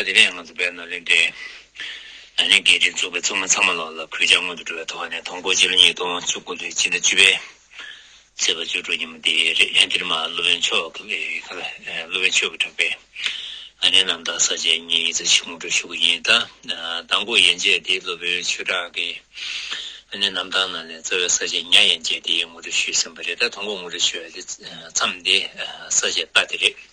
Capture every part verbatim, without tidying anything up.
དེ་ནས་ང་ཚོ་བོད་ནང་ལོན་ཏེ། ཨ་ནི་རྒན་འཛིན་ཚོགས་པའི་ཚོགས་མི་ཚང་མ་ལོག་ལ་གུས་ཕྱག་སྔོན་དུ་འགྲོ་བའི་ཐོག་ནས། དང་པོ་སྤྱི་ལོ་ཉིས་སྟོང་བཅུ་དགུ་ལོའི་ཕྱི་ཟླ་བཅུ་པའི་ཚེས་པ་བཅུ་དྲུག་ཉིན་མོ་འདི་རེད། ཨ་འདིར་མ་སློབ་དཔོན་མཆོག་གི་སློབ་དཔོན་མཆོག་གིས་གྲགས་པའི་ཨ་ནི་རྣམ་ཐར་ས་བཅད་ཉེར་གཉིས་ཙམ་ཞིག་ངོ་སྤྲོད་ཞུ་གི་ཡིན། ད་མདང་དགོང་ཡན་ཆད་འདི་སློབ་དཔོན་ཆོས་གྲགས་ཀྱི་ཨ་ནི་རྣམ་ཐར་ནང་ནས་རྩ་བའི་ས་བཅད་ཉ་ཡན་ཆད་འདི་ངོ་སྤྲོད་ཞུས་ཟིན་པ་རེད། ད་དང་པོ་ངོ་སྤྲོད་ཞུ་ཡ་དེ་མཚམས་འདི་ས་བཅད་ལྟ་དེ་རེད།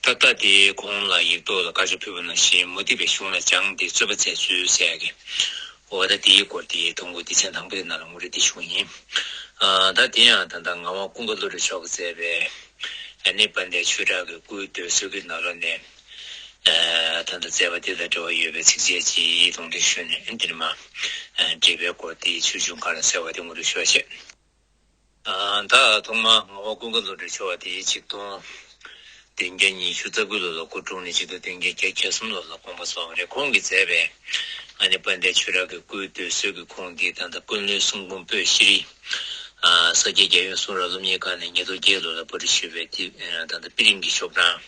ད་ལྟ་དེའི་གོང་ལ་ཡིག་ཐོག་ལ་བཀའ་ཆོས་ཕུལ་བ་ནང་བཞིན་མུ་སྟེགས་པའི་གཞུང་ལ་སྦྱངས་ཏེ་རྩོད་པ་མཛད་ཚུལ་ཟེར་ཡ་གི། འོ་ད་དེའི་སྐོར་དེའི་དང་པོ་སྡེ་ཚན་དང་པོའི་ནང་ལ་ངོ་སྤྲོད་དེ་ཞུ་གི་ཡིན། ཨ་ད་དེ་ཡང་ད་ལྟ་ངག་དབང་ཀུན་དགའ་བློ་གྲོས་མཆོག་གིས་མཛད་པའི་ཨ་ནི་དཔལ་ལྡན་ཆོས་གྲགས་ཀྱི་སྐུའི་འདོད་གསོལ་གྱི་ནང་ལོགས་ནས། ཨ་ད་ལྟ་མཛད་པ་དེ་དང་འབྲེལ་བ་ཡོད་པའི་ཚིགས་བཅད་ཅིག་ལུང་འདྲེན་ཞུས་ནས་ཨ་འདིར་མ་འགྲེལ་པའི་སྐོར་དེའི་ཆོས་འབྱུང་ག་རེ་ཟེར་བ་དེ་ངོ་སྤྲོད་ཞུ་བ་བྱེད། ཨ་ད་ཐོག་མར་ངག་དབང་ཀུན་དགའ་བློ་གྲོས་མཆོག་དེ་ཆིག་སྟོང་བདུན་བརྒྱ་ཉི་ཤུ་རྩ་དགུ་ལོ་ལ་སྐུ་འཁྲུངས་ནས་ཆིག་སྟོང་བདུན་བརྒྱ་བརྒྱད་ཅུ་གྱ་གསུམ་ལོ་ལ་དགོངས་པ་རྫོགས་པ་རེད། ཁོང་གིས་མཛད་པའི་ཨ་ནི་དཔལ་ལྡན་ཆོས་གྲགས་ཀྱི་སྐུའི་འདོད་གསོལ་གྱི་ཁུངས་འདི་ད་ལྟ་ཀུན་གླེང་གསུང་འབུམ་པོད་བཞི་རེད། ཨ་ས་སྐྱ་རྒྱལ་ཡོངས་གསུང་རབ་སློབ་གཉེར་ཁང་ནས་ཉིས་སྟོང་བརྒྱད་ལོ་ལ་པར་སྐྲུན་ཞུས་པའི་དེ་ད་ལྟ་པི་ལིང་གི་ཤོག་གྲངས་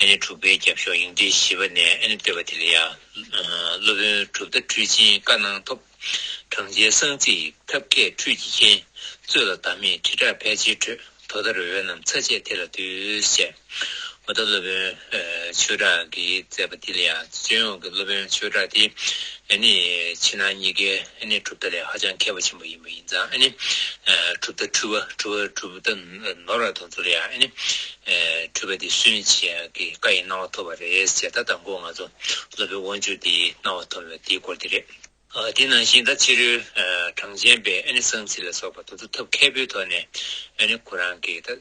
ཨ་ནི་དྲུག་པའི་རྒྱབ་ཤོག་ཡིག་ཕྲེང་བཞི་པ་ནས་ཨ་ནི་བཏོན་པ་དེ་ལ་ཡང་སློབ་དཔོན་གྲུབ་མཐའ་འཕྲུལ་ཆེན་བཀའ་གནང་ཐོབ། གྲངས་ཅན་གསང་ཚིག་ཐབས་མཁས་འཕྲུལ་གྱིས་མཁྱེན། རྩོད་ལ་བདག་མེད་དྲིལ་བསྒྲགས་ཕལ་ཆེར་གྲོལ། དོ་ཟླར་འོད་རྣམས་ཚར་བཅད་དེ་ལ་འདུད་ཅེས། འོ་ད་སློབ་དཔོན་ཆོས་གྲགས་ཀྱིས་མཛད་པ་འདི་ལ་ཡང་སྤྱི་ཡོངས་ཀྱི་སློབ་དཔོན་ཆོས་གྲགས་དེ་ཨ་ནི་ཕྱི་ནང་གཉིས་ཀའི་ཨ་ནི་གྲུབ་མཐའ་ལ་ཧ་ཅང་མཁས་པ་ཆེན་པོ་ཡིན་པ་ཡིན་ཙང་ཨ་ནི་གྲུབ་མཐའ་འཁྲུལ་པ་འཁྲུལ་པ་གྲུབ་མཐའ་ནོར་བ་དེ་ཚོ་ལ་ཡང་ཨ་ནི་འཁྲུལ་པ་དེ་སུན་བྱེད་ཡག་གི་བཀའ་ཡི་གནང་བ་ཐོབ་པ་རེད་ཟེར། ད་དང་པོ་ང་ཚོ་སློབ་དཔོན་དབང་ཕྱུག་དེའི་གནང་བ་ཐོབ་པའི་དེའི་སྐོར་དེ་རེད། ཨ་དེ་ནང་བཞིན་ད་ཕྱི་རོལ་ཨ་གྲངས་ཅན་པའི་ཨ་ནི་གསང་ཚིག་ལ་སོགས་པ་དེ་ཚོ་ཐབས་མཁས་པོའི་ཐོག་ནས་ཨ་ནི་ཁོ་རང་གི་ད་ཨ་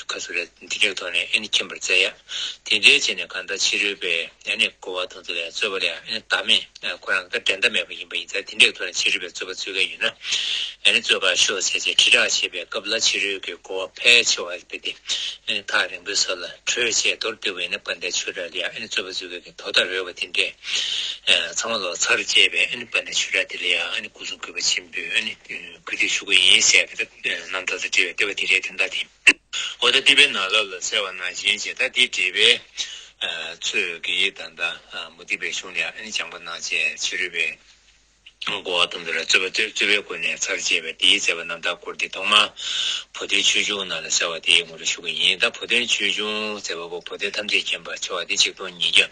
ཁ་སུ་རེ་འདི་འདྲའི་ཐོག་ནས་ཨ་ནི་མཁྱེན་པར་མཛད་ཡ། དེ་འདྲའི་བྱས་ནས་གང་ལྟར་ཕྱི་རོལ་པའི་ཨ་ནི་གོ་བ་དེ་ཚོ་ལ་རྩོད་པ་ལ་ཨ་ནི་བདག་མེད་ཨ་ཁོ་རང་གི་ད་འགྲན་ཟླ་མེད་པ་ཡིན་པ་ཡིན་ཙང་དེ་འདྲའི་ཐོག་ནས་ཕྱི་རོལ་པའི་རྩོད་པ་རྩོད་མཁན་ཡོད་ན་ཨ་ནི་རྩོད་པ་ཤོག་ཟེར་བྱས་དྲིལ་བསྒྲགས་བྱེད་པའི་སྐབས་ལ་ཕྱི་རོལ་གྱི་གོ་བ་ཕལ་ཆེ་བ་རྦད་དེ་ཨ་ནི་ཐག་རིང་པོའི་ས་ལ་བྲོས་བྱས་མདོར་བསྡུས་པ་ཡིན་ན་དཔལ་ལྡན་ཆོས་གྲགས་ལ་ཡང་ཨ་ནི་རྩོད་པ་རྩོད་མཁན་གྱི་དོ་ཟླར་འོས་པ་དེ་འདྲས། ཨ་ཚང་མ་ལོག་ཚར་བཅད་པའི་ཨ་ནི་དཔལ་ལྡན་ཆོས་གྲགས་དེ་ལ་ཡང་ཨ་ནི་སྐུ་གཟུགས་གུས་པ་ཆེན་པོས་ཨ་ནི་གུས་འདུད་ཞུ་གི་ཡིན་ཟེར་གི་ད་རྣམ་ཐར་དང་འབྲེལ་བའི་བསྟོད་པ་དེ་རེད། དོན་དག་དེ། འོ་ད་འདི་པའི་ནང་ལོགས་ལ་གསལ་བ་ནང་བཞིན་བྱས་ད་འདི་འགྲེལ་པའི་ཨ་ཚོད་ཀྱིས་ད་ལྟ་ཨ་མུ་སྟེགས་པའི་གཞུང་ལ་ཨ་ནི་སྦྱངས་པ་གནང་བྱས་ཕྱི་རོལ་པའི་གོ་བ་དང་འདི་ལ་རྩོད་པ་རྩོད་རྩོད་པའི་སྒོ་ནས་ཚར་བཅད་པའི་དེའི་མཛད་པ་རྣམ་ཐར་སྐོར་འདི་ཐོག་མར་བུ་སྟོན་ཆོས་འབྱུང་ནང་ལ་གསལ་བ་དེ་ངོ་སྤྲོད་ཞུ་གི་ཡིན། ད་བུ་སྟོན་ཆོས་འབྱུང་མཛད་པ་པོ་བུ་སྟོན་ཐམས་ཅད་མཁྱེན་པ་མཆོག་དེ་ཆིག་སྟོང་ཉིས་བརྒྱ་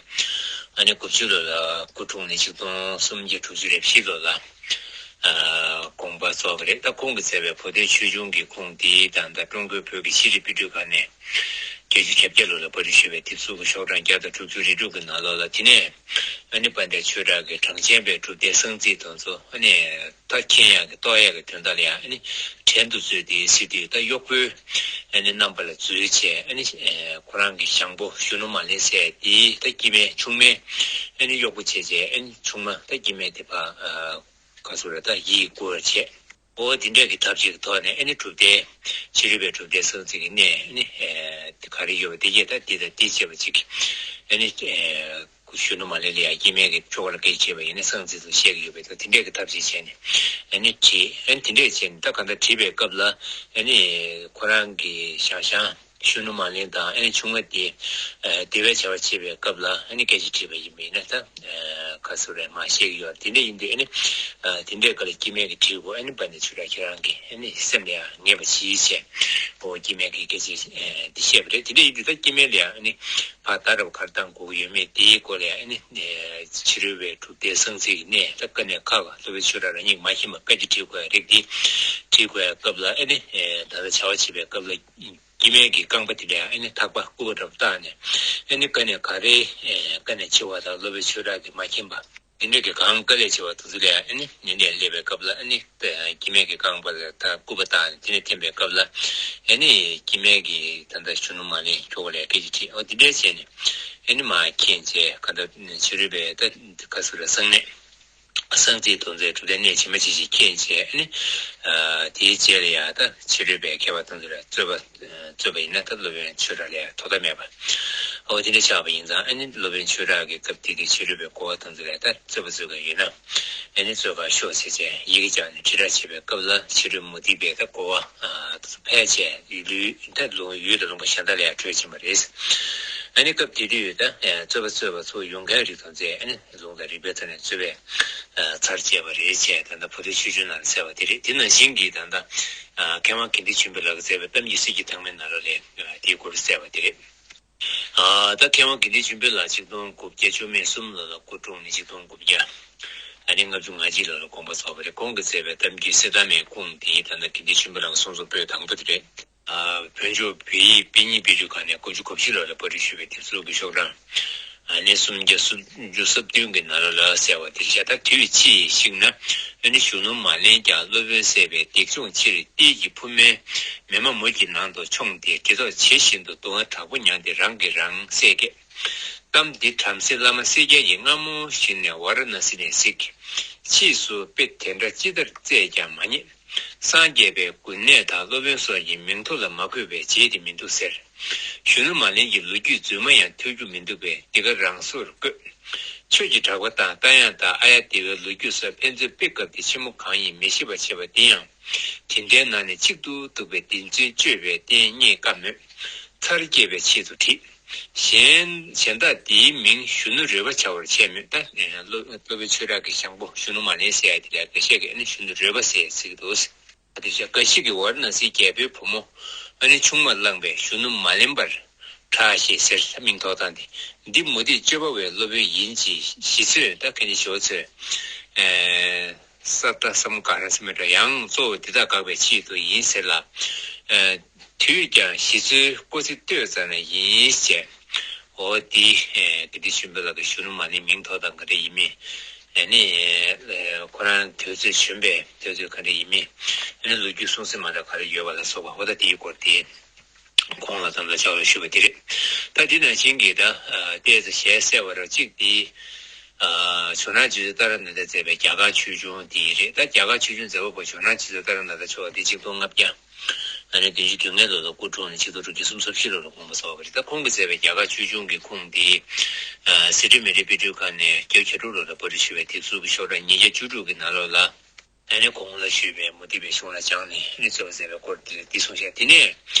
ཨ་ནི་དགུ་བཅུ་ལོ་ལ་སྐུ་འཁྲུངས་ནས་ཆིག་སྟོང་སུམ་བརྒྱ་དྲུག་ཅུ་རེ་བཞི་ལོ་ལ་ཨ་དགོངས་པ་རྫོགས་པ་རེད། ད་ཁོང་གིས་མཛད་པའི་བུ་སྟོན་ཆོས་འབྱུང་གི་ཁུངས་དེ་ད་ལྟ་ཀྲུང་གོའི་བོད་ཀྱི་ཤེས་རིག་པཎ་གྲུས་ཁང་ནས་བརྒྱད་ཅུ་གྱ་བརྒྱད་ལོ་ལ་པར་སྐྲུན་ཞུས་པའི་དེབ་གཟུགས་ཀྱི་ཤོག་གྲངས་བརྒྱ་དང་དྲུག་ཅུ་རེ་དྲུག་གི་ནང་ལོགས་ལ། དེ་ནས་ཨ་ནི་དཔལ་ལྡན་ཆོས་གྲགས་ཀྱི་གྲངས་ཅན་པའི་གྲུབ་མཐའི་གསང་ཚིག་དེ་ཚོ་ཨ་ནི་ད་མཁྱེན་ཡག་གི་རྟོགས་ཡག་གི་དོན་དག་ལ་ཡང་ཨ་ནི་བྲན་དུ་གཙོས་ཏེ་སི་ཏུས་ད་གཡོག་པོའི་ཨ་ནི་རྣམ་པ་ལ་འཛུལ་བྱས་ཨ་ནི་ཁོ་རང་གི་ཞང་པོ་གཞོན་ནུ་མ་ལེན་ཟེར་དེ་ད་སྐྱེ་དམན་ཆུང་མའི་ཨ་ནི་གཡོག་པོ་བྱས་བྱས་ཨ་ནི་ཆུང་མ་ད་སྐྱེ་དམན་དེ་ཕར་ག་ཟེར་རེད་ད་ཡིད་བསྐུལ་བྱས། འོ་དེ་འདྲ་གི་ཐབས་ཤེས་ཀྱི་ཐོག་ནས་ཨ་ནི་གྲུབ་མཐའི་ཕྱི་རོལ་པའི་གྲུབ་མཐའི་གསང་ཚིག་གི་གནད་ཨ་ནི་ཨེ་ག་རེ་ཡོད་པ་དེ་གས་ད་འདི་དང་འདི་བྱས་པ་ཅིག་ཨ་ནི་ཨེ་གཞོན་ནུ་མ་ལེན་ལ་ཡང་སྐྱེ་དམན་གྱི་ཆོ་ག་ལ་སྐད་ཆ་བྱས་པ་ཡིན་ན་གསང་ཚིག་ཏུ་བཤད་ཀྱི་ཡོད་པས། ད་དེ་འདྲ་གི་ཐབས་ཤེས་བྱས་ནས་ཨ་ནི་བྲིས། ཨ་ནི་དེ་འདྲ་བྱས་ནས་ད་གང་ལྟར་བྲིས་པའི་སྐབས་ལ་ཨ་ནི་ཁོ་རང་གི་ཞང་ཞང་གཞོན་ནུ་མ་ལེན་དང་ཨ་ནི་ཆུང་མ་དེ་ཨ་དེ་བའི་བྱ་བ་བྱེད་པའི་སྐབས་ལ་ཨ་ནི་སྐད་ཆ་དྲིས་པ་ཡིན་པ་ཡིན་ན་ད་ཨ་ག་ཟེར་རེད་མ་ཤེས་ཀྱི་ཡོད། དེ་འདྲ་ཡིན་དུས་ཨ་ནི་ཨ་དེ་འདྲའི་སྐབས་ལ་སྐྱེ་དམན་གྱིས་དྲིས་གོ་ཨ་ནི་དཔལ་ལྡན་ཆོས་གྲགས་ཁྱེད་རང་གི་ཨ་ནི་སེམས་ལ་ཡང་ངེས་པ་ཞིག་བྱས་འོ་སྐྱེ་དམན་གྱིས་སྐད་ཆ་ཨ་འདི་བཤད་པ་རེད། དེ་འདྲ་ཡིན་དུས་ད་སྐྱེ་དམན་ལ་ཡང་ཨ་ནི་ཕར་ད་རུང་ག་རེ་བཏང་དགོས་ཀྱི་ཡོད་མེད་དེའི་སྐོར་ལ་ཡང་ཨ་ནི་ཨ་ཕྱི་རོལ་པའི་གྲུབ་མཐའི་གསང་ཚིག་གི་གནད་ད་དཀའ་གནད་ཁག་སློབ་དཔོན་ཆོས་གྲགས་རང་ཉིད་མ་མཁྱེན་པ་བཀའ་ཁྲིད་དྲི་དགོས་ཡ་རིགས་འདི་དྲི་དགོས་ཡ་སྐབས་ལ་ཨ་ནི་ཨ་ད་ལྟ་བྱ་བ་བྱེད་པའི་སྐབས་ལ། སྐྱེ་དམན་གྱི་རྐང་པ་དེ་ལ་ཨ་ནི་ཐག་པ་སྐུད་པ་འདྲ་པོ་བཏགས་ནས་ཨ་ནི་དཀའ་གནད་ག་རེ་ཨེ་དཀའ་གནད་ཆེ་བ་དང་སློབ་དཔོན་ཆོས་གྲགས་ཀྱིས་མ་མཁྱེན་པ་དེ་འདྲ་གི་གང་དཀའ་ལས་ཆེ་བ་དེ་ཚོ་ལ་ཨ་ནི་ཉན་ནས་སླེབས་པའི་སྐབས་ལ་ཨ་ནི་སྐྱེ་དམན་གྱི་རྐང་པ་ལ་ད་སྐུད་པ་བཏགས་ནས་དེ་ནས་འཐེན་པའི་སྐབས་ལ་ཨ་ནི་སྐྱེ་དམན་གྱིས་ད་ལྟ་གཞོན་ནུ་མ་ལེན་ཁྱོ་ག་ལ་སྐད་ཆ་དྲིས། འོ་དེ་འདྲ་བྱས་ནས་ཨ་ནི་མར་མཁྱེན་བྱས་ག་ད་ཕྱི་རོལ་པའི་ད་ག་ཟེར་རེད་གསང་གནད། གསང་ཚིག་དོན་ཚན་གྲུབ་མཐའི་གནད་ཇི་མ་ཇི་བཞིན་མཁྱེན་བྱས་ཨ་ནི། ཨ་དེའི་རྗེས་ལ་ཡང་ད་ཕྱི་རོལ་པའི་མཁས་པ་དེ་ཚོ་ལ་རྩོད་པ་རྩོད་པ་ཡིན་ན་ད་སློབ་དཔོན་ཆོས་གྲགས་ལ་ཡང་དོ་ཟླ་མེད་པ། འོ་དེ་འདྲ་ཆགས་པ་ཡིན་ཙང་ཨ་ནི་སློབ་དཔོན་ཆོས་གྲགས་ཀྱི་སྐབས་དེ་གི་ཕྱི་རོལ་པའི་གོ་བ་དེ་ཚོ་ལ་ད་རྩོད་པ་རྩོད་མཁན་ཡོད་ན་ཨ་ནི་རྩོད་གར་ཤོག་ཟེར་བྱས་ཡི་གེ་བརྒྱབ་ནས་དྲིལ་བསྒྲགས་བྱེད་པའི་སྐབས་ལ་ཕྱི་རོལ་མུ་སྟེགས་པའི་ད་གོ་བ་ཨ་དེ་ཚོ་ཕལ་ཆེར་ཡུལ་ལུས་ད་ལུང་ཡུལ་དང་ལུང་པ་གཞན་དག་ལ་ཡང་བྲོས་ཕྱིན་པ་རེད། ཨ་ནི་སྐབས་དེ་དུས་ད་རྩོད་པ་རྩོད་པ་ཚོ་ཡོངས་ཁྱབ་རིག་ཐོག་མཛད། ཨ་ནི་ལུང་དང་རིགས་པའི་ཐོག་ནས་རྩོད་པའི་ཚར་བཅད་པ་རེད་བྱས། ད་ལྟ་བོ་དྷའི་ཆོས་འབྱུང་ནང་གསལ་བ་དེ་རེད། དེ་ནང་བཞིན་གྱི་ད་ལྟ་མཁས་དབང་དགེ་ལྡན་ཆོས་འཕེལ་ལགས་ཀྱིས་མཛད་པའི་གཏམ་གྱི་གསེར་གྱི་ཐང་མའི་ནང་ལོགས་ལས་དེའི་སྐོར་གསལ་བ་དེ་རེད། ད་མཁས་དབང་དགེ་ལྡན་ཆོས་འཕེལ་ལགས་ཆིག་སྟོང་དགུ་བརྒྱ་བཅུ་མེད་གསུམ་ལོ་ལ་སྐུ་འཁྲུངས་ནས་ཆིག་སྟོང་དགུ་བརྒྱ་ཨ་ནི་ལྔ་བཅུ་ང་གཅིག་ལོ་ལ་དགོངས་པ་རྫོགས་པ་རེད། ཁོང་གིས་མཛད་པའི་གཏམ་རྒྱུད་གསེར་ཐང་མའི་ཁུངས་དེ་ད་ལྟ་དགེ་ལྡན་ཆོས་འཕེལ་ལགས་ཀྱི་གསུང་རྩོམ་པོད་དང་པོ་དེ་རེད། བོད་ལྗོངས་བོད་ཡིག་དཔེ་རྙིང་དཔེ་སྐྲུན་ཁང་ནས་དགུ་བཅུ་གོ་བཞི་ལོ་ལ་པར་སྐྲུན་ཞུས་པའི་དེབ་གཟུགས་ཀྱི་ཤོག་གྲངས་ཨ་ནི་སུམ་བརྒྱ་སུམ་ཅུ་སོ་བདུན་གྱི་ནང་ལོགས་ལ་གསལ་བ་དེ་བཞག་ད་དུས་ཕྱིས་ཤིག་ན་ཨ་ནི་གཞོན་ནུ་མ་ལེན་ཀྱང་སློབ་དཔོན་བསད་པའི་སྡིག་སྦྱོང་ཕྱིར། ཏིལ་གྱི་ཕུབ་མའི་མེ་མ་མུ་གི་ནང་དུ་མཆོངས་ཏེ། དེ་ཐོག་ཇི་བཞིན་དུ་སྡུག་བསྔལ་དྲག་པོ་མྱངས་ཏེ་རང་གིས་རང་བསད་ཀྱིས། གཏམ་འདི་བྲམ་ཟེ་བླ་མ་སེར་སྐྱ་ཡིས། སྔ་མོ་ཞིག་ནས་ཝཱ་ར་ཎ་སི་ནས་གཟིགས། ཕྱིས་སུ་དཔེ་དེ་འདྲ་ཅི་ལྟར་བཙལ་ཀྱང་མ་རྙེད། སངས་རྒྱས་པའི་དགོན་གནས་དང་སློབ་དཔོན་སོགས་ཀྱི་མིང་ཐོ་ལ་མ་འཁོད་པས་བརྗེད་དེ་མི་འདུག་ཟེར། གཞོན་ནུ་མ་ལེན་གྱི་ལོ་རྒྱུས་རྫུན་མ་ཡང་ཐོས་རྒྱུ་མི་འདུག་པས་འདི་ག་རང་སོར་བཀོད། ཆོས་ཀྱི་གྲགས་པ་དང་རྟ་དབྱངས་དང་ཨཱརྱ་དེ་བའི་ལོ་རྒྱུས་སོགས་ཕན་ཚུན་དཔེ་སྐབས་དེ་ཆེན་མོ་གང་ཡིན་མི་ཤེས་པར་བྱས་པ་འདི་ཡང་། དེ་འདྲའི་ནང་ནས་གཅིག་ཏུ་གཏུགས་པའི་བདེན་རྫུན་དཔྱོད་པའི་རྟེན་རྙེད་དཀའ་མོད། མཚར་སྐྱེ་བའི་ཆེད་དུ་བྲིས། གཞན་གཞན་དག་དེའི་མིང་གཞོན་ནུ་རོལ་པ་བྱ་བར་བྱས་མོད། ད་སློབ་དཔོན་ཆོས་གྲགས་ཀྱི་ཞང་པོ་གཞོན་ནུ་མ་ལེན་ཟེར་ཡ་དེ་ལ་འགའ་ཤས་ཀྱིས་ཨ་ནི་གཞོན་ནུ་རོལ་པ་ཟེར་ཟེར་གྱི་འདུག་དེ་བཞིན་འགའ་ཞིག་གིས་ཝཱ་ར་ཎ་སིའི་རྒྱལ་པོའི་བུ་མོ་ཨ་ནི་ཆུང་མར་བླངས་པས་གཞོན་ནུ་མ་ལེན་པར་གྲགས་ཞེས་ཟེར། མིང་ཐོགས་སྟངས་དེ་འདི་མུ་སྟེགས་སྤྱོད་པ་བའི་སློབ་དཔོན་ཡིན་གྱི་ཞི་འཚོལ་ད་གན་ཞོ་ཚོས། ས་ཏ་སམ་ག་ར་སེ་མེ་ཏྲ་ཡང་གཙོ་བོ་འདི་དག་དགག་པའི་ཆེད་དུ་ཡིན་ཟེར་ལ། དུས་ཀྱང་ཞི་འཚོལ་སྐོར་ཚིག་ལྟོས་ཙམ་ན་ཡིན་ཞེས། འོ་འདི་དགེ་ལྡན་ཆོས་འཕེལ་ལགས་ཀྱི་གཞོན་ནུ་མ་ལེན་མིང་ཐོགས་སྟངས་ག་འདྲ་ཡིན་མིན། ཨ་ནི་ཁོ་རང་དུས་ཚོད་གཞོན་པའི་དུས་ཚོད་ག་འདྲ་ཡིན་མིན། ཨ་ནི་ལོ་རྒྱུས་གསུང་སྲོལ་མ་འདྲ་ག་རེ་ཡོད་པ་ལ་སོགས་པ་འོ་ད་དེའི་སྐོར་དེ། གོང་ལ་ཙམ་ལ་ཕྱག་ལ་ཞུ་བ་དེ་རེད། ད་འདི་ནང་བཞིན་གྱི་ད་ཏོག་ཙམ་ཞལ་གསལ་བ་རོ་གཅིག་འདི། ཇོ་ནང་རྗེ་བཙུན་ཏཱ་ར་ནཱ་ཐས་མཛད་པའི་རྒྱ་གར་ཆོས་འབྱུང་འདི་རེད། ད་རྒྱ་གར་ཆོས་འབྱུང་མཛད་པ་པོ་ཇོ་ནང་རྗེ་བཙུན་ཏཱ་ར་ནཱ་ཐ་མཆོག་འདི་ཆིག་སྟོང་ལྔ་བརྒྱ་ཨ་ནི་བདུན་ཅུ་དོན་ལྔ་ལོ་ལ་སྐུ་འཁྲུངས་ནས་ཆིག་སྟོང་དྲུག་བརྒྱ་སུམ་ཅུ་སོ་བཞི་ལོ་ལ་དགོངས་པ་རྫོགས་པ་རེད། ད་ཁོང་གིས་མཛད་པའི་རྒྱ་གར་ཆོས་འབྱུང་གི་ཁུངས་འདི། སེ་འབྲས་མི་འགྲོའི་དཔེ་སྐྲུན་ཁང་ནས་བརྒྱད་ཅུ་གྱ་དྲུག་ལོ་ལ་པར་སྐྲུན་ཞུས་པའི་དེབ་གཟུགས་ཀྱི་ཤོག་གྲངས་ཉིས་བརྒྱ་བཅུ་དྲུག་གི་ནང་ལོགས་ལ། ཨ་ནི་གོང་ལ་ཞུས་པའི་མུ་སྟེགས་པའི་གཞུང་ལ་སྦྱངས་ནས་ཨ་ནི་རྩོད་པ་མཛད་པའི་སྐོར་དེ་ལ་འདི་གསུངས་ཤག་དེ་ནས་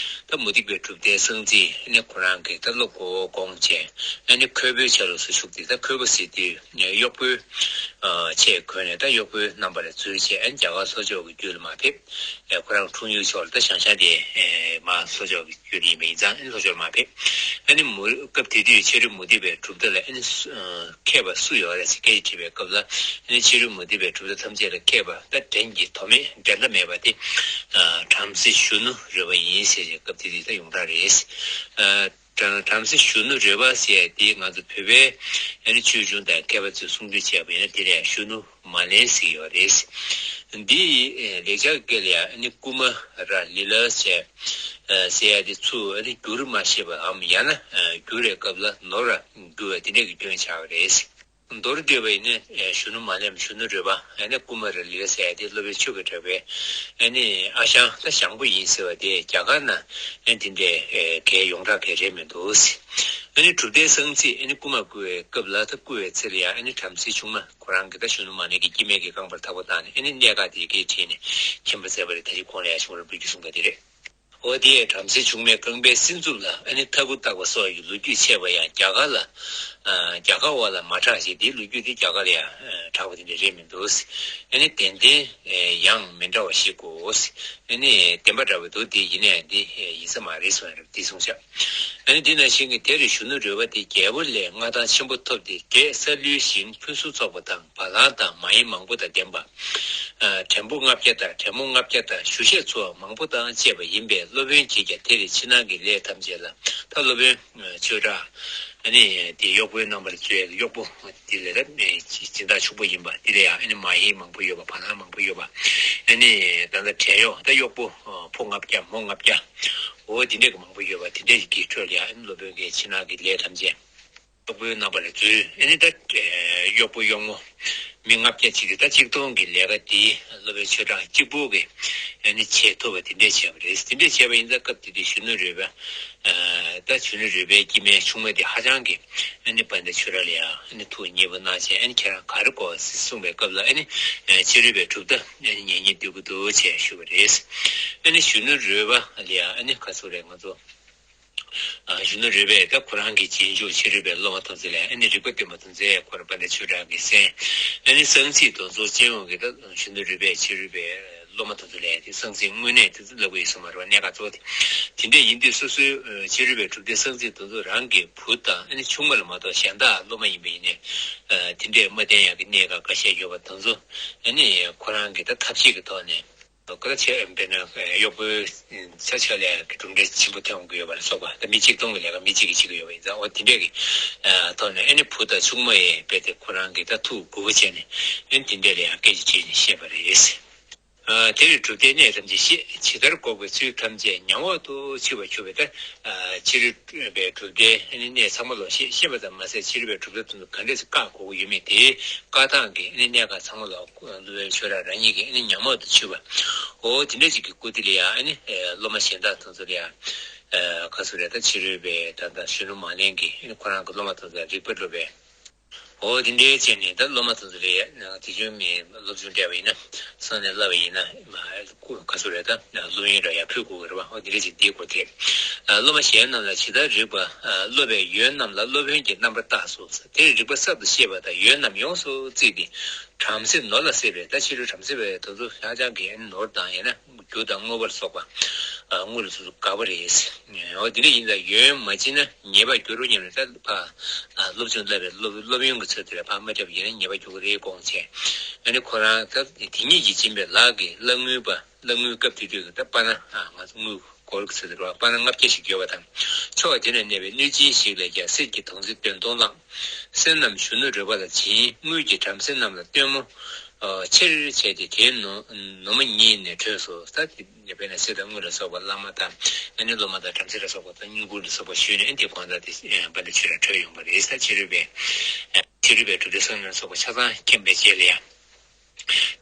ད་མུ་སྟེགས་པའི་གྲུབ་མཐའི་གསང་ཚིག་ཨ་ནི་ཁོ་རང་གིས་ད་སློབ་གོ་དགོངས་བྱས་ཨ་ནི་ཁོལ་པོའི་ཆ་ལུགས་སུ་ཞུགས་ཏེ། ད་ཁོལ་པོ་ཟེར་དུས་གཡོག་པོའི་ཆས་གོན་ནས་ད་གཡོག་པོའི་རྣམ་པ་ལ་འཛུལ་བྱས་ཨ་ནི་རྒྱ་གར་ལྷོ་ཕྱོགས་ཀྱི་རྒྱུད་ལ་མར་ཕེབས། ཁོ་རང་འཁྲུངས་ཡུལ་ཕྱོགས་ལ་ད་ཞང་ཞང་དེ་མར་ལྷོ་ཕྱོགས་ཀྱི་རྒྱུད་ཡིན་པ་ཡིན་ཙང་ཨ་ནི་ལྷོ་ཕྱོགས་མར་ཕེབས། ཨ་ནི་མུ་སྐབས་དེ་དུས་ཕྱི་རོལ་མུ་སྟེགས་པའི་གྲུབ་མཐའ་ལ་ཨ་ནི་མཁས་པ་སུ་ཡོད་རེད་ཟེར་སྐད་ཆ་དྲིས་པའི་སྐབས་ལ་ཨ་ནི་ཕྱི་རོལ་མུ་སྟེགས་པའི་གྲུབ་མཐའ་ཐམས་ཅད་ལ་མཁས་པ་ད་འགྲན་གྱི་དོ་མེད་འགྲན་ཟླ་མེད་པ་དེ་བྲམ་ཟེ་གཞོན་ནུ་རོལ་པ་ཡིན་ཟེར་བའི་སྐབས་དེ་དུས་ད་ཡོངས་གྲགས་རེད། བྲམ་ཟེ་གཞོན་ནུ་རོལ་པ་ཟེར་དེ་ང་ཚོ་བོད་པའི་ཨ་ནི་ཆོས་འབྱུང་དང་མཁས་པ་ཚོས་གསུང་སྒྲོས་བྱས་པ་ཡིན་ན་དེ་ལ་ཡང་གཞོན་ནུ་མ་ལེན་ཟེར་ཡོད་རེད། འདི་ལེགས་སྦྱར་སྐད་ལ་ཡང་ཨ་ནི་ཀུ་མ་ར་ལི་ལ་ཟེར་ཟེར་ཡ་དེ་ཚུར་ཨ་ནི་བསྒྱུར་མ་ཤེས་པའམ་ཡང་ན་བསྒྱུར་བའི་སྐབས་ལ་ནོར་ར་འགྱུར་བ་དེ་འདྲ་གི་སྐྱོན་ཆགས་པ་རེད། མདོར་བསྡུས་པ་ཡིན་ན་གཞོན་ནུ་མ་ལེན་གཞོན་ནུ་རོལ་པ་ཨ་ནི་ཀུ་མ་ར་ལི་ལ་ཟེར་ཡ་དེ་སློབ་དཔོན་ཆོས་ཀྱི་གྲགས་པའི་ཨ་ནི་ཨ་ཞང་ད་ཞང་པོ་ཡིན་ཟེར་བ་དེ་རྒྱ་གར་ན་ཨ་ནི་དེ་འདྲའི་གལ་ཡོངས་གྲགས་གལ་རེད་མི་འདུག་ཨ་ནི་གྲུབ་མཐའི་གསང་ཚིག་ཨ་ནི་ཀུ་མ་བསྐུལ་བའི་སྐབས་ལ་ད་བསྐུལ་བའི་ཚེ་ལ་ཡང་ཨ་ནི་བྲམ་ཟེ་ཆུང་མ་ཁོ་རང་གིས་ད་གཞོན་ནུ་མ་ལེན་གྱི་སྐྱེ་དམན་གྱི་རྐང་པར་ཐག་པ་བཏགས་ནས་ཨ་ནི་གནད་འགག་དེ་སྐད་ཁྲིད་ནས་མཁྱེན་པ་མཛད་པ་རེད། ད་ཅི་གོང་ལ་ཡང་ཞུ་བར་འབུལ་རྒྱུ་གསུངས་པ་དེ་རེད། འོ་དེས་བྲམ་ཟེ་ཆུང་མའི་རྐང་པའི་སྲིན་མཛུབ་ལ་ཨ་ནི་ཐ་གུ་བཏགས་པ་སོགས་ཀྱི་ལོ་རྒྱུས་འཆད་པ་ཡང་རྒྱ་གར་ལ་རྒྱ་གར་བ་ལ་མ་གྲགས་ཤིང་དེའི་ལོ་རྒྱུས་དེ་རྒྱ་གར་ལ་ཡང་གྲགས་པ་དེ་འདྲ་རེད་མི་འདུག་ཨ་ནི་ཏན་ཏན་ཡང་མི་འདྲ་བ་ཞིག་གོ། ཨ་ནི་བདེན་པ་འདྲ་བ་འདུག་དེ་ཡིན་ནའི་འདི་ཡིན་ས་མ་རེད་གསུངས་ཡ་རེད་འདི་གསུངས་ཤག་ཨ་ནི་འདི་ནང་བཞིན་གྱི་དེར་གཞོན་ནུ་རོལ་པ་དེ་རྒྱལ་པོ་ལས་མངའ་ཐང་ཆེན་པོ་ཐོབ་སྟེ་རྒྱས་སཱ་ལུའི་ཞིང་ཕུན་སུམ་ཚོགས་པ་དང་བ་ལང་དང་མ་ཧེ་མང་པོ་དང་ལྡན་པ། བྲན་པོ་ལྔ་བརྒྱ་དང་བྲན་མོ་ལྔ་བརྒྱ་དང་ཞུ་ཤེས་ཚོ་མང་པོ་དང་བཅས་པ་ཡིན་པས་སློབ་དཔོན་གྱིས་ཀྱང་དེར་ཕྱི་ནང་གི་ལས་ཐམས་ཅད་ལ་ད་སློབ་དཔོན་ཆོས་གྲགས་ཨ་ནི་དེ་གཡོག་པོའི་རྣམ་པར་བརྫུས་གཡོག་པོ་དེ་ལས་ད་སྦྱིན་བདག་ཕྱུག་པོ་ཡིན་པ་དེ་ལས་ཡང་ཨ་ནི་མ་ཧེ་མང་པོ་ཡོད་པ་བ་ལང་མང་པོ་ཡོད་པ་ཨ་ནི་ད་ལྟ་བྲན་གཡོག་ད་གཡོག་པོ་ཕོ་ལྔ་བརྒྱ་མོ་ལྔ་བརྒྱ་འོ་དེ་འདྲས་ཀྱི་མང་པོ་ཡོད་པ་དེ་འདྲས་ཀྱི་ཁྲོད་ལ་ཡང་ཨ་ནི་སློབ་དཔོན་གྱིས་ཕྱི་ནང་གི་ལས་ཐམས་ཅད། གཡོག་པོའི་རྣམ་པ་ལ་འཛུལ། ཨ་ནི་ད་གཡོག་པོ་གཡོག་མོ་མི་ལྔ་བརྒྱ་ཅིག་གིས་ད་གཅིག་མཐོང་གི་ལས་ཀ་འདི་སློབ་དཔོན་ཆོས་གྲགས་གཅིག་པུ་གིས་ཨ་ནི་བྱེད་ཐུབ་པ་དེ་འདྲས་བྱས་པ་རེད། དེ་འདྲས་བྱས་པ་ཡིན་ཙང་སྐབས་དེ་དུས་གཞོན་ནུ་རོལ་པ་ད་གཞོན་ནུ་རོལ་པའི་སྐྱེ་དམན་ཆུང་མ་དེ་ཧ་ཅང་གི་ཨ་ནི་དཔལ་ལྡན་ཆོས་གྲགས་ལ་ཡང་ཨ་ནི་ཐུགས་མཉེས་པོ་གནང་བྱས་ཨ་ནི་ཁྱེད་རང་ག་རེ་དགོས་ཟེར་གསུངས་པའི་སྐབས་ལ་ཨ་ནི་ཕྱི་རོལ་པའི་གྲུབ་མཐའ་ཨ་ནི་ཉན་སྙིང་འདོད་ཀྱི་འདུག་ཅེས་ཞུས་པ་རེད། ཨ་ནི་གཞོན་ནུ་རོལ་པ་ལ་ཡང་ཨ་ནི་ག་ཚོད་རེད་ང་ཚོ། གཞོན་ནུ་རོལ་པས་ད་ཁོ་རང་གི་རྗེས་འཇུག་ཕྱི་རོལ་པའི་སློབ་མ་དེ་ཚོ་ལ་ཨ་ནི་རིག་པ་སྟོན་པ་དེ་ཚོས་ཁོ་རང་དཔལ་ལྡན་ཆོས་གྲགས་ཀྱིས་གསན། ཨ་ནི་གསང་ཚིག་དེ་ཚོ་སྤྱི་ཡོངས་ཀྱི་ད་གཞོན་ནུ་རོལ་པས་ཕྱི་རོལ་པའི་སློབ་མ་དེ་ཚོ་ལ་དེ་གསང་ཚིག་དངོས་གནས་དེ་ཚོ་ལབ་ཀྱི་ཡོད་ས་མ་རེད་པ། གནད་འགག་གཙོ་བོ་དེ། དེ་འདྲ་ཡིན་དུས་སོ་སོའི་ཕྱི་རོལ་པའི་གྲུབ་བདེ་གསང་ཚིག་དེ་ཚོ་རང་གི་བུ་དང་ཨ་ནི་ཆུང་མ་ལ་མ་གཏོགས་གཞན་དག་སློབ་མ་ཡིན་པ་ཡིན་ནའི། དེ་འདྲས་མ་བསྟན་ཡག་གི་གནད་འགག་འགའ་ཤས་ཡོད་པ་དེ་ཚོ་ཨ་ནི་ཁོ་རང་གི་ད་ཐབས་ཤེས་ཀྱི་ཐོག་ནས། ལོ་ཀ་ཆེ་འབད་ན་གཡོག་པོའི་ཆ་ཆགས་ལས་ཀྱི་གྲུབ་འབྲས་ཆེན་པོ་ཐོན་ཡོང་གི་ཡོད་པ་ལ་སོགས་པ། ད་མི་གཅིག་སྟོང་གི་ལས་ཀ་མི་གཅིག་གིས་བྱེད་ཀྱི་ཡོད་པ་ཡིན་ཙང་། འོ་དེ་འདྲས་ཀྱི་ཐོག་ནས་ཨ་ནི་བུ་དང་ཆུང་མ་ཡིས་རྦད་དེ་ཁོ་རང་གི་ད་ཐུགས་མགུ་བོ་བྱས་ནས་ཨ་ནི་དེ་འདྲས་ལ་ཡང་སྐད་ཆ་དྲིས་ནས་བཤད་པ་རེད། དེ་ལས་གྲུབ་མཐའི་གནད་ཐམས་ཅད་ཤེས། ཇི་ལྟར་འགོག་པའི་ཚུལ་ཐམས་ཅད་ཉམས་འོག་ཏུ་ཆུད་པར་གྱུར་པའི་ད། ཕྱི་རོལ་པའི་གྲུབ་མཐའི་གནད་ཚང་མ་ལོག་ཤེས། ཤེས་པ་ཙམ་མ་ཟད་ཕྱི་རོལ་པའི་གྲུབ་མཐའ་དེ་ཚོ་ག་འདྲས་སེ་བཀག་དགོས་ཀྱི་ཡོད་མེད་དེའི་བཀག་སྟངས་ཀྱི་གནད་འགག་ཚང་མ་ལོག་སློབ་དཔོན་ཆོས་གྲགས་རང་ཉིད་ཀྱིས་ཉམས་འོག་ཏུ་ཆུད་པ། འོ་དེ་འདྲ་ཅིག་གི་སྐུལ་འདེད་ལ་ཡང་སློབ་མ་གཞན་དག་དེ་ཚོ་ལ་ཡང་ག་ཟེར་རེད། ད་ཕྱི་རོལ་པའི་ད་ལྟ་གཞོན་ནུ་མ་ལེན་གྱིས་ཁོ་རང་གི་སློབ་མ་དེ་ཚོ་ལ་རིག་པ་སློབ་པའི། འོ་དེ་འདྲའི་བྱས་ནས་ད་སློབ་མ་དེ་ཚོ་ལ་དེ་བྱུང་མི་སློབ་སྦྱོང་སྤྲད་པ་ཡིན་ན། སང་ནས་བསླབ་པ་ཡིན་ན་མ་ཁུ་ག་ཚོད་རེད། ད་སློབ་ཡོན་འདྲ་ཡར་ཕུལ་དགོས་ཀྱི་རེད་པ། འོ་དེ་འདྲ་ཅིག་འདིའི་སྐོར་དེ། སློབ་མ་གཞན་རྣམས་ལ་ཇི་ལྟར་རིགས་པ། སློབ་པའི་ཡོན་རྣམས་ལ་སློབ་དཔོན་གྱི་རྣམ་པར་བརྟགས་སོ། དེར་རིགས་པ་གསར་དུ་ཤེས་པ་དང་ཡོན་རྣམས་ཡོངས་སུ་བརྩིས་ཏེ། བྲམ་ཟེ་ནོར་ལ་སྲེད་པས། ད་ཕྱི་རོལ་བྲམ་ཟེ་བའི་དེ་ཚོ་ཧ་ཅང་གི་ནོར་དང་ཡང་ན་རྒྱུ་དང་དངོས་པོར་སོགས་པ། ཨ་དངུལ་ལ་སོགས་པ་དགའ་པོ་རེད། འོ་དེ་འདྲ་ཡིན་ཙང་ཡོན་མ་སྦྱིན་ན་ཉེས་པར་འགྱུར་རོ་སྙམ་ནས། ད་ཕར་ཨ་སློབ་སྦྱོང་བསླབ་པའི་སློབ་སློབ་ཡོན་གྱི་ཚུལ་དེ་ལ་ཕར་མ་སྤྲད་པ་ཡིན་ན་ཉེས་པར་འགྱུར་གྱི་རེད་དགོངས་བྱས། ཨ་ནི་ཁོ་རང་ད་དེ་ཉིད་ཀྱིས་སྦྱིན་པའི་ལག་གིས་གླ་དངུལ་པ། གླ་དངུལ་སྐབས་དེ་དུས་ཀྱི་ད་པ་ན་ཨ་ང་ཚོ་དངུལ་སྒོར་གྱི་ཚུལ་དེ་རེད་པ། པ་ན་ལྔ་བརྒྱ་ཞིག་ཡོད་པ་དང་། ཕྱོགས་དེ་ན་གནས་པའི་གནོད་སྦྱིན་ཞིག་ལས་ཀྱང་གསེར་གྱི་དོང་ཙེ་བདུན་སྟོང་བླངས། གསེར་རྣམས་གཞོན་ནུ་རོལ་པ་ལ་བྱིན། དངུལ་གྱིས་བྲམ་ཟེ་རྣམས་ལ་སྟོན་མོ། ཨ་ཆེར་བྱས་ཏེ་དེའི་ནུ་ནུ་མ་ཉིད་ནས་བྲོས་སོ། ད་དེ་དཔེར་ན་གསེར་དང་དངུལ་ལ་སོགས་པ་བླ་མ་དང་ཨ་ནི་སློབ་མ་དང་བྲམ་ཟེ་ལ་སོགས་པ་དང་བསྙེན་བཀུར་ལ་སོགས་པ་ཞུས་ནས་ཨ་ནི་དེ་དགོང་དག་དེ་དཔལ་ལྡན་ཆོས་གྲགས་བྲོས་ཡོང་བ་རེད། ད་ཕྱི་རོལ་པའི་ཕྱི་རོལ་པའི་གྲུབ་མཐའི་གསང་ཡུམ་ལ་སོགས་པ་ཆ་ཚང་མཁྱེན་པའི་རྗེས་ལ་ཡང་།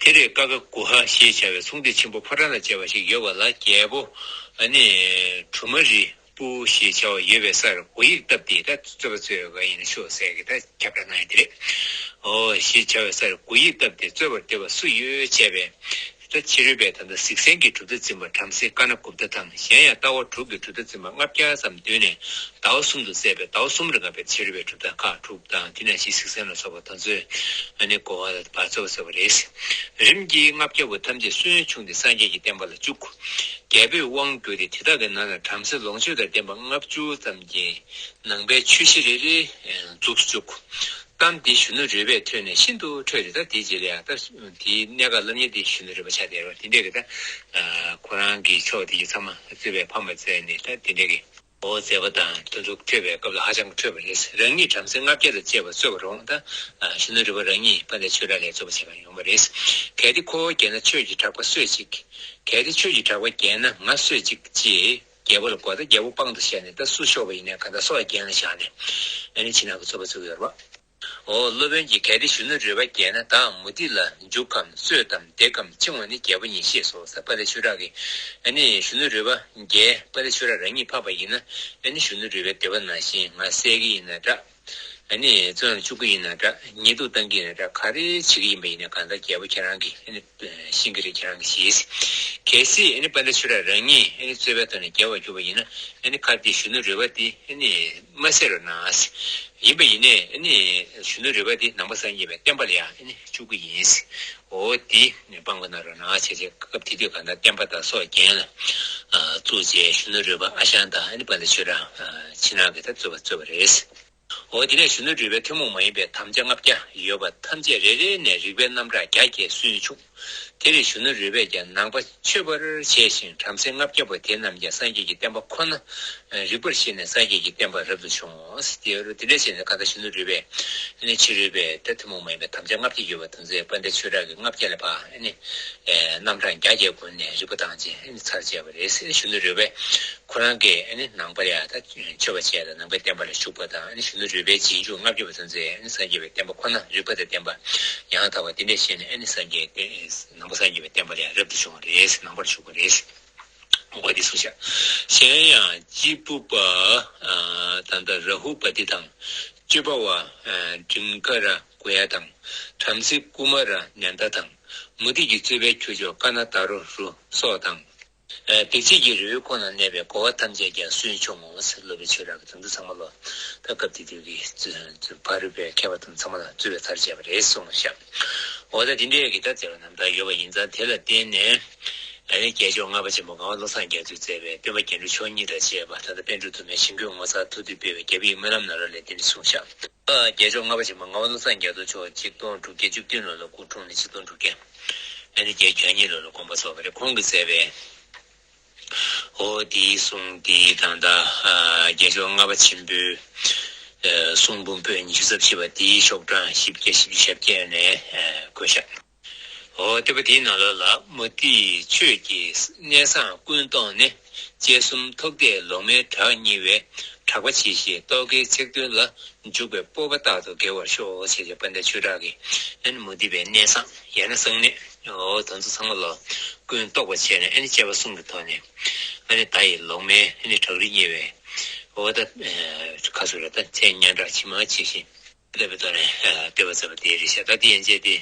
དེར་ཀ་ཀ་གུ་ཧ་ཞེས་བྱ་བའི་སྲུང་མདའ་ཆེན་པོ་ཕོ་བྲང་དང་བཅས་པ་ཞིག་ཡོད་པ་ལ། རྒྱལ་པོ་ཨ་ནི་གྲུ་མ་རི་པུ་ཞེས་བྱ་བ་ཡོད་པའི་སར་གུ་ཡིག་བཏབ་སྟེ། ད་རྩོད་པ་རྩོད་པ་ཡིན་ན་ཆོག་ཟེར་གི་ད་ཁྱབ་བསྒྲགས་གནང་ཡ་དེ་རེད། འོ་ཞེས་བྱ་བའི་སར་གུ་ཡིག་བཏབ་སྟེ་རྩོད་པར་འདོད་པ་སུ་ཡོད་བྱས་པས། ད་ཕྱི་རོལ་པས་ད་ལྟ་གཟིག་གསན་གྱི་གྲུབ་མཐའ་འཛིན་པ་བྲམ་ཟེ་ཀ་ན་གུབ་ཏ་དང་། གཞན་ཡང་ལྟ་བ་དྲུག་གི་གྲུབ་མཐའ་འཛིན་པ་ལྔ་བརྒྱ་ཙམ་འདུས་ནས་ཟླ་བ་གསུམ་དུ་བསྲེས་པས་ཟླ་བ་གསུམ་རིང་ལ་ཕྱི་རོལ་པའི་གྲུབ་མཐའ་ཁག་དྲུག་དང་། དེ་ནང་བཞིན་གཟིག་གསན་ལ་སོགས་པ་དེ་ཚོས་ཨ་ནི་གོ་བ་ལ་བར་རྩོད་པ་རྩོད་པ་རེད། རིམ་གྱིས་ལྔ་བརྒྱ་པོ་ཐམས་ཅད་སུན་ཕྱུང་སྟེ་སངས་རྒྱས་ཀྱི་བསྟན་པ་ལ་བཅུག་རྒྱལ་པོས་དབང་བསྒྱུར་ཏེ་དེ་དག་གི་ནང་ན་བྲམ་ཟེ་ལོངས་སྤྱོད་དང་ལྡན་པ་ལྔ་བཅུ་ཙམ་གྱིས་ནང་པའི་ཆོས་གཞི་རེ་རེ་འཛུགས་བཅུག་གཏམ་དེ་གཞོན་ནུ་རོལ་པས་ཐོས་ནས་ཤིན་ཏུ་ཁྲོས་ཏེ། ད་དེའི་རྗེས་ལ་ཡང་ད་དེའི་གནད་འགག་སློབ་གཉེར་དེ་གཞོན་ནུ་རོལ་པ་ཆགས་བསྡད་རོགས། དེ་འདྲས་ཀྱི་ད་ཁོ་རང་གི་ཕྱོགས་དེ་གི་ཚང་མ་རྩོད་པའི་ཕ་མ་བཙལ་ནས་ད་དེ་འདྲས་ཀྱི་འོ་མཛད་པ་དང་དེ་ཚོ་ཐོས་པའི་སྐབས་ལ་ཧ་ཅང་ཁྲོས་པ་རེད། རང་ཉིད་བྲམ་ཟེ་ལྔ་བརྒྱ་དང་བཅས་པ་རྩོད་པར་འོང་། ད་གཞོན་ནུ་རོལ་པ་རང་ཉིད་དཔལ་ལྡན་ཆོས་གྲགས་ལ་རྩོད་པ་བྱེད་པར་ཡོང་བ་རེད། གལ་ཏེ་ཁོ་བོ་རྒྱལ་ན་ཆོས་ཀྱི་གྲགས་པ་གསོད་ཅིག་གལ་ཏེ་ཆོས་ཀྱི་གྲགས་པ་རྒྱལ་ན་ང་གསོད་ཅིག་ཅེས་རྒྱལ་པོ་ལ་བསྒོ། ད་རྒྱལ་པོ་དཔང་དུ་བཞག་ནས་ད་སུ་ཤོར་བ་ཡིན་ནའི་གང་ལྟར་སྲོག་རྒྱན་ལ་བཞག་ནས་ཨ་ནི་ཕྱི་ནང་གི་རྩོད་པ་རྩོད་ཀྱི་ཡོད་རེད་པ། འོ་སློབ་དཔོན་གྱིས་གལ་ཏེ་གཞོན་ནུ་རོལ་པ་རྒྱལ་ན་བདག་མུ་སྟེགས་ལ་འཇུག་གམ་གསོད་དམ་བརྡེག་གམ་བཅིང་བ་ནི་རྒྱལ་པོ་ཉིད་ཤེས་སོ་ཟེར། དཔལ་ལྡན་ཆོས་གྲགས་ཀྱིས་ཨ་ནི་གཞོན་ནུ་རོལ་པ་རྒྱལ། དཔལ་ལྡན་ཆོས་གྲགས་རང་ཉིད་འཕགས་པ་ཡིན་ན་ཨ་ནི་གཞོན་ནུ་རོལ་པའི་འདོད་པ་ནང་བཞིན་ང་བསད་ཀྱི་ཡིན་ན་འདྲ། ཨ་ནི་བཙོན་ལ་བཅུག་གི་ཡིན་ན་འདྲ། ཉེས་འཛུགས་བཏང་གི་ཡིན་ན་འདྲ། ག་རེ་བྱེད་ཀྱི་ཡིན་པ་ཡིན་ན་གང་ལྟར་རྒྱལ་པོ་ཁྱེད་རང་གིས་ཨ་ནི་ཤེས་ཀྱི་རེད། ཁྱེད་རང་གིས་ཤེས། གལ་སྲིད་ཨ་ནི་དཔལ་ལྡན་ཆོས་གྲགས་རང་ཉིད་ཨ་ནི་རྩོད་པའི་ཐོག་ནས་རྒྱལ་བར་གྱུར་པ་ཡིན་ན་ཨ་ནི་ཁ་དེ་གཞོན་ནུ་རོལ་པ་དེ་ཨ་ནི་མ་བསད་རོགས་གནང་། ཡིན་པ་ཡིན་ནའི་ཨ་ནི་གཞོན་ནུ་རོལ་པ་དེ་ནང་པ་སངས་རྒྱས་པའི་བསྟན་པ་ལ་ཡང་ཨ་ནི་བཅུག་གི་ཡིན། འོ་དེ་སྤང་བླང་གནང་རོགས་གནང་བྱས་བྱས། སྐབས་དེ་དུས་གང་ལྟར་བསྟན་པ་དང་སྲོག་རྒྱན་ལ་བཙུགས་བྱས་གཞོན་ནུ་རོལ་པ་ཨ་ཞང་དང་ཨ་ནི་དཔལ་ལྡན་ཆོས་གྲགས་ཕྱི་ནང་གི་ད་རྩོད་པ་རྩོད་པ་རེད། འོ་དེ་ནས་གཞོན་ནུ་རོལ་པའི་ཐུན་མོང་མ་ཡིན་པའི་དམ་བཅའ་ལྔ་བརྒྱ་ཡོད་པ་ཐམས་ཅད་རེ་རེ་ནས་རིགས་པའི་རྣམ་གྲངས་བརྒྱ་བརྒྱས་སུན་ཕྱུང་། དེར་གཞོན་ནུ་རོལ་པས་ཀྱང་ནང་པ་ཆོད་པར་བྱས་ཤིང་བྲམ་ཟེ་ལྔ་བརྒྱ་པོ་དེ་རྣམས་ཀྱང་སངས་རྒྱས་ཀྱི་བསྟན་པ་ཁོ་ན་རིག་པར་ཤེས་ནས་སངས་རྒྱས་ཀྱི་བསྟན་པ་རབ་ཏུ་བྱུང་། དེ་འདྲ་བྱས་ནས་གང་ལྟར་གཞོན་ནུ་རོལ་པས་ནི་ཕྱི་རོལ་པའི་ད་ཐུན་མོང་མ་ཡིན་པའི་དམ་བཅའ་ལྔ་བརྒྱ་ཡོད་པ་དེ་ཚོའི་དཔལ་ལྡན་ཆོས་གྲགས་ཀྱིས་ལྔ་བརྒྱ་ལ་ཕར་ནི་རྣམ་གྲངས་བརྒྱ་བརྒྱས་བགོས་ནས་རིག་པ་དང་བཅས་ནི་ཚར་བཅད་པ་རེད། གཞོན་ནུ་རོལ་པས་ཁོ་རང་གིས་ནི་ནང་པ་ལ་ད་ཆོད་པ་བྱས་ལ་ནང་པའི་བསྟན་པ་ལ་ཞུགས་པ་དང་། ཨ་ནི་གཞོན་ནུ་རོལ་པའི་རྗེས་འཇུག་ལྔ་བརྒྱ་པ་ཚོ་ཚོས་ཨ་ནི་སངས་རྒྱས་པའི་བསྟན་པ་ཁོ་ན་རིག་པ་དང་ལྡན་པ་ཡང་དག་པ་དེ་འདྲ་བྱས་ནས་ཨ་ནི་སངས་རྒྱས་ནང་པ་སངས་རྒྱས་པའི་བསྟན་པ་ལ་ཡང་རབ་ཏུ་བྱུང་བ་རེད། ནང་པར་ཞུགས་པ་རེད། འོ་དེ་གསུངས་ཤག་གཞན་ཡང་སྤྱིལ་བུ་པ་ད་ལྟ་རཱ་ཧུ་པ་ཏི་དང་། གཅོད་པ་བ་ཌིང་ཀ་ར་གུ་ཡ་དང་། བྲམ་ཟེ་ཀུ་མ་ར་ནན་ད་དང་། མུ་སྟེགས་ཀྱི་རྩོད་པའི་ཁྱུ་མཆོག་ཀ་ན་ད་རོ་རུ་སོགས་དང་། ཨ་བདེ་སྐྱིད་ཀྱི་རི་བོའི་ཁོངས་ན་གནས་པའི་རྒོ་བ་ཐམས་ཅད་ཀྱང་སུན་ཕྱུང་ངོ་ཟེར། སློབ་དཔོན་ཆོས་གྲགས་ཀྱིས་དེ་ཚོ་ཚང་མ་ལ་ད་སྐབས་དེ་དུས་ཀྱི་ཕ་རོལ་པོའི་མཁས་པ་དང་ཚང་མ་ལ་གཙོས་པའི་ཚར་བཅད་པ་རེད་གསུངས་པ་ཤག་འོ་ད་དེ་འདྲའི་གི་ད་མཛད་པ་རྣམ་ཐར་ཡོད་པ་ཡིན་ཙང་། དེ་ལ་བརྟེན་ནས་ཨ་ནི་རྒྱལ་མཆོག་ལྔ་པ་ཆེན་པོ་ངག་དབང་བློ་བཟང་རྒྱ་མཚོས་མཛད་པའི་སྟོན་པ་རྒྱན་དྲུག་མཆོག་གཉིས་དང་བཅས་པ། ད་ལྟ་པཎ་གྲུབ་དུ་མས་ཞིང་བཀོད་ངོ་མཚར་ཐུགས་བསྡུས་སྤེལ་བའི་རྒྱལ་པོའི་སྨོན་ལམ་ནང་ལོགས་ལས་དེ་འདྲ་གསུངས་ཤག་རྒྱལ་མཆོག་ལྔ་པ་ཆེན་པོ་ངག་དབང་བློ་བཟང་རྒྱ་མཚོ་མཆོག་ཆིག་སྟོང་དྲུག་བརྒྱ་བཅུ་བདུན་ལོ་ལ་སྐུ་འཁྲུངས་ནས་ཆིག་སྟོང་དྲུག་བརྒྱ་ཨ་ནི་བརྒྱད་ཅུ་གྱ་གཉིས་ལོ་ལ་དགོངས་པ་རྫོགས་པ་རེད། ཁོང་གིས་མཛད་པའི་འོ་དེའི་གསུང་དེའི་ད་ལྟ་རྒྱལ་མཆོག་ལྔ་པ་ཆེན་པོའི་གསུང་འབུམ་པོད་ཉི་ཤུ་རྩ་བཞི་པ་དེའི་ཤོག་གྲངས་བཞི་བརྒྱ་བཞི་བཅུ་ཞེ་བརྒྱད་ནས་བཀོད་བཞག་འོ་བསྟོད་པ་དེའི་ནང་ལོགས་ལ། མུ་སྟེགས་ཆོས་ཀྱི་གནས་བཟང་ཀུན་བཟློག་ནས། དཔྱད་གསུམ་ཐུག་འདས་ལོག་སྨྲའི་བྲག་བརྙིལ་བས། གྲགས་པ་ཇི་བཞིན་རྟོག་གེའི་ཚིག་དོན་ལ། འཇུག་པའི་སྤོབས་པ་རྟག་ཏུ་རྒྱས་པར་ཤོག་ཅེས་བྱས་དཔལ་ལྡན་ཆོས་གྲགས་ཀྱིས་ཨ་ནི་མུ་སྟེགས་པའི་གནས་བཟང་ཡང་ན་གསང་གནས། འོ་དེ་ཚོ་ཚང་མ་ལ་ཀུན་བཟློག་པ་བྱས་ནས། ཨ་ནི་དཔྱད་པ་གསུམ་གྱི་ཐོག་ནས་ཨ་ནི་མདའ་ཡི་ལོག་སྨྲའི་ཨ་ནི་བྲག་རི་བརྙིལ་བས། འོ་ད་ཁ་སོ་ར་ད་མཚན་སྙན་གྲགས་ཇི་མ་ཇི་བཞིན་བསྟོད་པའི་ཐོག་ནས་བསྟོད་པ་མཛད་པ་དེ་རེད་ཤག་ད་དེ་ཡན་ཆད་དེ་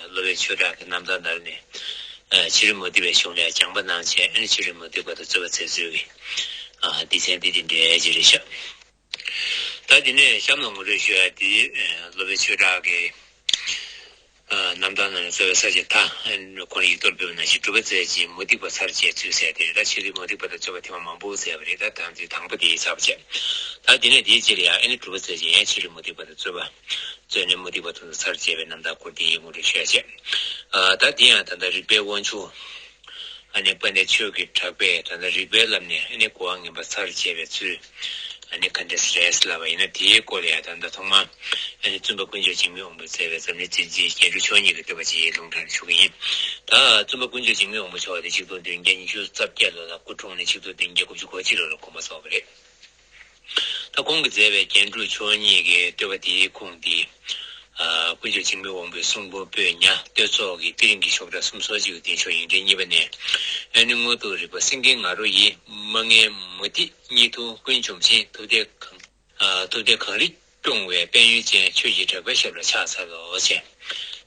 སློབ་དཔོན་ཆོས་གྲགས་ཀྱི་རྣམ་ཐར་ནང་ནས་ཕྱི་རོལ་མུ་སྟེགས་པའི་གཞུང་ལས་སྦྱངས་པ་གནང་བྱས། ཨ་ནི་ཕྱི་རོལ་མུ་སྟེགས་པ་དང་རྩོད་པ་མཛད་ཚུལ་གྱི་སྡེ་ཚན་འདི་དེ་འདྲའི་ཅིག་རེད་ཤག་ད་དེ་ནས་གཤམ་ལ་ངོ་སྤྲོད་ཞུ་ཡ་དེ་སློབ་དཔོན་ཆོས་གྲགས་ཀྱི་རྣམ་ཐར་ནང་ནས་རྩོད་པའི་ས་བཅད་མཐའ། ཁོང་ཡིག་ཐོག་ཕུལ་བ་ནང་བཞིན་སྒྲུབ་པ་མཛད་ཅིང་མུ་སྟེགས་པ་ཚར་བཅད་ཚུལ་ཟེར་དེ་རེད། ད་ཕྱི་རོལ་མུ་སྟེགས་པ་དང་རྩོད་པ་ཐེངས་མ་མང་པོ་མཛད་པ་རེད། ད་ད་ཚིག་དང་པོ་དེ་ཡིག་ཚར་བ་བྱས། ད་དེ་ནས་དེའི་རྗེས་ལ་ཡང་ཨ་ནི་སྒྲུབ་པ་མཛད་ཅིང་ཡང་ཕྱི་རོལ་མུ་སྟེགས་པ་དང་རྩོད་པ་རྩོད་ནས་མུ་སྟེགས་པ་དེ་ཚོ་ཚར་བཅད་པའི་རྣམ་ཐར་སྐོར་དེ་ཡིག་ངོ་སྤྲོད་ཞུ་ཡ་བྱས། ད་དེ་ཡང་ད་ལྟ་རིག་པའི་དབང་ཕྱུག་ཨ་ནི་དཔལ་ལྡན་ཆོས་ཀྱི་གྲགས་པས་ད་ལྟ་རིག་པའི་ལམ་ནས་ཨ་ནི་གོ་བ་ངན་པ་ཚར་བཅད་པའི་ཚུལ། ཨ་ནི་ག་འདྲས་རེད་ལབ་པ་ཡིན་ན། དེའི་སྐོར་ལ་ཡང་ད་ལྟ་ཐོག་མར་ཨ་ནི་བཙུན་པ་དཀོན་མཆོག་འཇིགས་མེད་དབང་པོས་མཛད་པའི་འཛམ་གླིང་གཟི་བརྗིད་རྒྱན་དྲུག་མཆོག་གཉིས་ཀྱི་བསྟོད་པ་ཅིག་ཡིད་ལུང་དྲངས་ནས་ཞུ་གི་ཡིན། ད་བཙུན་པ་དཀོན་མཆོག་འཇིགས་མེད་དབང་པོ་མཆོག་དེ་ཆིག་སྟོང་བདུན་བརྒྱ་ཉི་ཤུ་རྩ་བརྒྱད་ལོ་ལ་སྐུ་འཁྲུངས་ནས་ཆིག་སྟོང་བདུན་བརྒྱ་དགུ་བཅུ་གོ་གཅིག་ལོ་ལ་དགོངས་པ་རྫོགས་པ་རེད། ད་ཁོང་གིས་མཛད་པའི་རྒྱན་དྲུག་མཆོག་གཉིས་ཀྱི་བསྟོད་པ་དེའི་ཁུངས་དེ། ཨ་དཀོན་མཆོག་འཇིགས་མེད་དབང་པོའི་གསུང་འབུམ་པོད་ཉ་བསྟོད་ཚོགས་ཀྱི་ཏི་རིང་གི་ཤོག་གྲངས་སུམ་ཅུ་སོ་གཅིག་གི་སྟེང་ཕྱོགས་ཡིག་ཕྲེང་གཉིས་པ་ནས། ཨ་ནི་དངོས་སྟོབས་རིག་པ་སེང་གེའི་ང་རོ་ཡིས། མ་ངེས་མུ་སྟེགས་གཉིད་འཐུང་ཀུན་འཇོམས་ཤིང་། ཐུབ་བསྟན་གང་ཨ་ཐུབ་བསྟན་གངས་རི་སྐྱོང་བའི་དཔལ་ཡོན་ཅན། ཆོས་ཀྱི་གྲགས་པའི་ཞབས་ལ་ཕྱག་འཚལ་ལོ་ཅེས་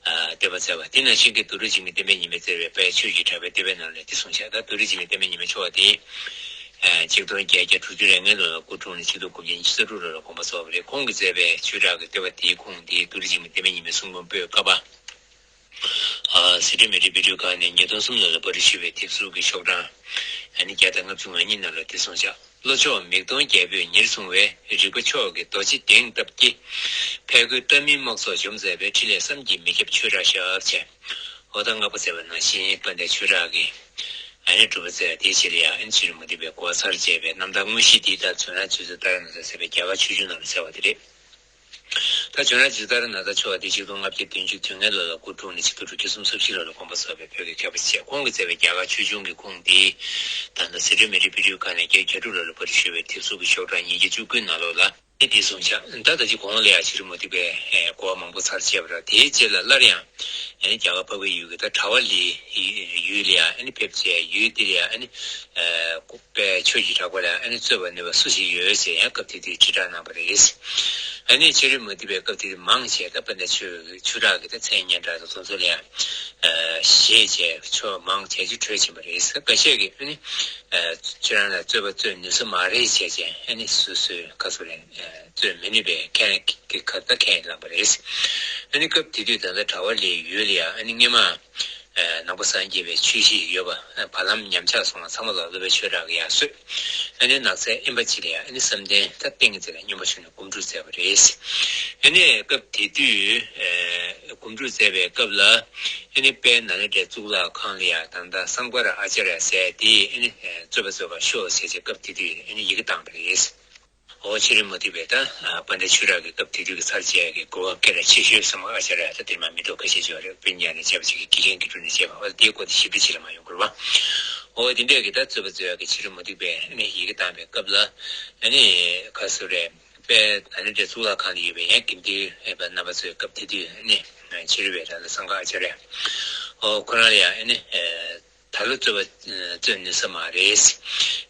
ཨ་བསྟོད་པ་མཛད་པ་དེ་ནང་བཞིན་གྱི་རྡོ་རྗེ་འཇིགས་མེད་བསྟན་པའི་ཉི་མས་མཛད་པའི་དཔལ་ཆོས་ཀྱི་གྲགས་པའི་བསྟོད་པའི་ནང་ལས་དེ་གསུངས་ཤག་ད་རྡོ་རྗེ་འཇིགས་མེད་བསྟན་པའི་ཉི་མ་མཆོག་དེ་ཨ་ཆིག་སྟོང་བརྒྱད་བརྒྱ་དྲུག་ཅུ་རེ་ལྔའི་ལོ་ལ་སྐུ་འཁྲུངས་ནས་ཆིག་སྟོང་དགུ་བརྒྱ་ཉི་ཤུ་རྩ་དྲུག་ལོ་ལ་དགོངས་པ་རྫོགས་པ་རེད། ཁོང་གིས་མཛད་པའི་ཆོས་གྲགས་ཀྱི་བསྟོད་པ་དེའི་ཁུངས་དེ་རྡོ་རྗེ་འཇིགས་མེད་བསྟན་པའི་ཉི་མའི་གསུང་འབུམ་པོད་ཀ་པ། ཨ་སི་ཁྲོན་མི་རིགས་དཔེ་སྐྲུན་ཁང་ནས་ཉིས་སྟོང་གསུམ་ལོ་ལ་པར་སྐྲུན་ཞུས་པའི་དེབ་གཟུགས་ཀྱི་ཤོག་གྲངས་ཨ་ནི་བརྒྱ་དང་ལྔ་བཅུ་ང་གཉིས་ནང་ལ་དེ་གསུངས་ཤག་བློ་མཆོག་མིག་སྟོང་རྒྱལ་པོས་ཉེར་བཟུང་བའི། རིག་པ་མཆོག་གི་རྡོ་རྗེ་གདེངས་སྟབས་ཀྱིས། ཕས་རྒོལ་ལྟ་མིན་དམག་ཚོགས་འཇོམས་མཛད་པའི། ཕྲིན་ལས་བསམ་གྱིས་མི་ཁྱབ་ཆོས་གྲགས་ཞབས་ཅེས། འོ་ད་བསྔགས་པ་མཛད་པ་ནང་བཞིན་དཔལ་ལྡན་ཆོས་གྲགས་ཀྱིས་ཨ་ནི་སྒྲུབ་པ་མཛད་དེའི་རྗེས་ལ་ཡང་ཨ་ནི་ཕྱི་རོལ་མུ་སྟེགས་པའི་གོ་བ་ཚར་བཅད་པའི་རྣམ་ཐར་དངོས་གཞི་འདི་ལྟར་བྱོན་རང་རྗེ་བཙུན་ཏཱ་རེ་ནཱ་ཐ་ཟེར་བའི་རྒྱ་གར་ཆོས་འབྱུང་ནང་ལ་གསལ་བ་དེ་རེད། ད་བྱོན་རང་རྗེ་བཙུན་ཏཱ་རེ་ནཱ་ཐ་མཆོག་དེ་ཆིག་སྟོང་ལྔ་བརྒྱ་བདུན་ཅུ་དོན་ལྔའི་ལོ་ལ་སྐུ་འཁྲུངས་ནས་ཆིག་སྟོང་དྲུག་བརྒྱ་སུམ་ཅུ་སོ་བཞི་ལོ་ལ་དགོངས་པ་རྫོགས་པའི་བོད་ཀྱི་མཁས་པ་ཞིག་བྱས། ཁོང་གིས་མཛད་པའི་རྒྱ་གར་ཆོས་འབྱུང་གི་ཁུངས་འདི་ད་ལྟ་སི་ཁྲོན་མི་རིགས་དཔེ་སྐྲུན་ཁང་ནས་བརྒྱད་བརྒྱ་དྲུག་ལོ་ལ་པར་སྐྲུན་ཞུས་པའི་དེབ་གཟུགས་ཀྱི་ཤོག་གྲངས་ཉིས་བརྒྱ་བཅུ་དགུ་ནང་ལོགས་ལ་ཨ་ནི་འདི་གསུངས་ཤག་ད་ད་ཅི་གོང་ལ་ཡང་ཕྱི་རོལ་མུ་སྟེགས་པའི་གོ་བ་མང་པོ་ཚར་བཅད་པ་རེད། དེའི་རྗེས་ལ་སླར་ཡང་ཨ་ནི་རྒྱ་གར་འཕགས་པའི་ཡུལ་གྱི་ད་གྲྭ་པ་ལའི་ཡུལ་ལ་ཡང་ཨ་ནི་ཕེབས་བྱས། ཡུལ་འདི་ལ་ཡང་ཨ་ནི་པའི་ཆོས་ཀྱི་གྲགས་པ་ལ་ཨ་ནི་རྩོད་པ་ནུས་པ་སུ་ཞིག་ཡོད་ཟེར་ཡང་སྐབས་དེ་དུས་དྲིལ་བསྒྲགས་གནང་བ་རེད། ཨ་ནི་ཕྱི་རོལ་མུ་སྟེགས་པའི་སྐབས་དེ་དུས་མང་ཆེ་ད་དཔལ་ལྡན་ཆོས་ཆོས་གྲགས་ཀྱི་ད་མཚན་སྙན་གྲགས་དང་དེ་ཚོ་ལ་ཡང་ཞེད་བྱས་ཆོས་མང་ཆེ་ཅིག་བྲོས་ཕྱིན་པ་རེད། འགའ་ཤས་ཀྱིས་ཨ་ནི་ཁྱེད་རང་ལ་རྩོད་པ་རྩོད་ནུས་ས་མ་རེད་བྱས་བྱས་ཨ་ནི་སོ་སོའི་ཁ་སོ་རེད། རྩོད་མི་ནུས་པའི་ཁས་ཀྱི་ཁ་ད་ཁས་བླངས་པ་རེད། ཨ་ནི་སྐབས་དེ་དུས་ད་ལྟ་གྲྭ་པ་ལའི་ཡུལ་ལ་ཡང་ཨ་ནི་སྔས་མ། ནང་པ་སངས་རྒྱས་པའི་ཆོས་གཞིས་ཡོད་པ་བར་ལམ་ཉམས་ཆག་སོང་ལ་ཚང་མ་ལ་སློབ་དཔོན་ཆོས་གྲགས་ཀྱིས་ཡར་གསོས། ཨ་ནི་ནགས་ཚལ་དབེན་པ་ཅིག་ལ་ཡང་ཨ་ནི་བསམ་གཏན་ད་ཏིང་ངེ་འཛིན་ལ་སྙོམས་པར་ཞུགས་ནས་སྒོམ་སྒྲུབ་མཛད་པ་རེད། ཨ་ནི་སྐབས་དེ་དུས་སྒོམ་སྒྲུབ་མཛད་པའི་སྐབས་ལ་ཨ་ནི་དཔལ་ནཱ་ལེནྡྲའི་གཙུག་ལག་ཁང་ལ་ཡང་ད་ལྟ་སཾ་སྐཱར་ཨཱ་ཙཱརྱ་ཟེར་དེས་ཨ་ནི་རྩོད་པ་རྩོད་པར་ཤོག་ཟེར་བྱས་སྐབས་དེ་དུས་ཨ་ནི་ཡི་གེ་བཏང་བ་རེད། འོ་ཕྱི་རོལ་མུ་སྟེགས་པའི་ད་དཔལ་ལྡན་ཆོས་གྲགས་ཀྱི་སྐབས་དེ་དུས་ཀྱི་ཚར་བཅད་ཀྱི་གོ་བ་སྐད་གྲགས་ཆེ་ཤོས་སུ་མ་ཨཱ་ཙཱརྱ་ད་དེར་མ་མི་ཐོག་ཁ་ཤས་ཅིག་ཡོད་རེད། དཔེ་རྙིང་ནས་བྱས་པ་ཅིག་གི་དགེ་རྒན་གྱི་དྲུང་ནས་བྱས་པ། འོ་དེའི་སྐོར་དེ་ཞིབ་ཕྲ་ཅིག་ལ་མ་ཡོང་དགོས་པ། འོ་དེ་འདྲས་ཀྱི་ད་རྩོད་པ་རྩོད་ཡག་གི་ཕྱི་རོལ་མུ་སྟེགས་པའི་ནི་ཡི་གེ་བཏང་བའི་སྐབས་ལ་ནི་ག་ཟེར་རེད། དཔལ་ནཱ་ལེནྡྲའི་གཙུག་ལག་ཁང་ལ་ཡོད་པའི་ཡང་དགེ་འདུན་པ་རྣམ་པ་ཚོའི་སྐབས་དེ་དུས་ནི་ཕྱི་རོལ་པའི་ད་ལ་སཾ་སྐཱརྱ་ཨཱ་ཙཱརྱ། འོ་ཁོ་རང་ལ་ཡང་ནི། ད་ལོ་རྩོད་པ་རྩོད་ནུས་ས་མ་རེད།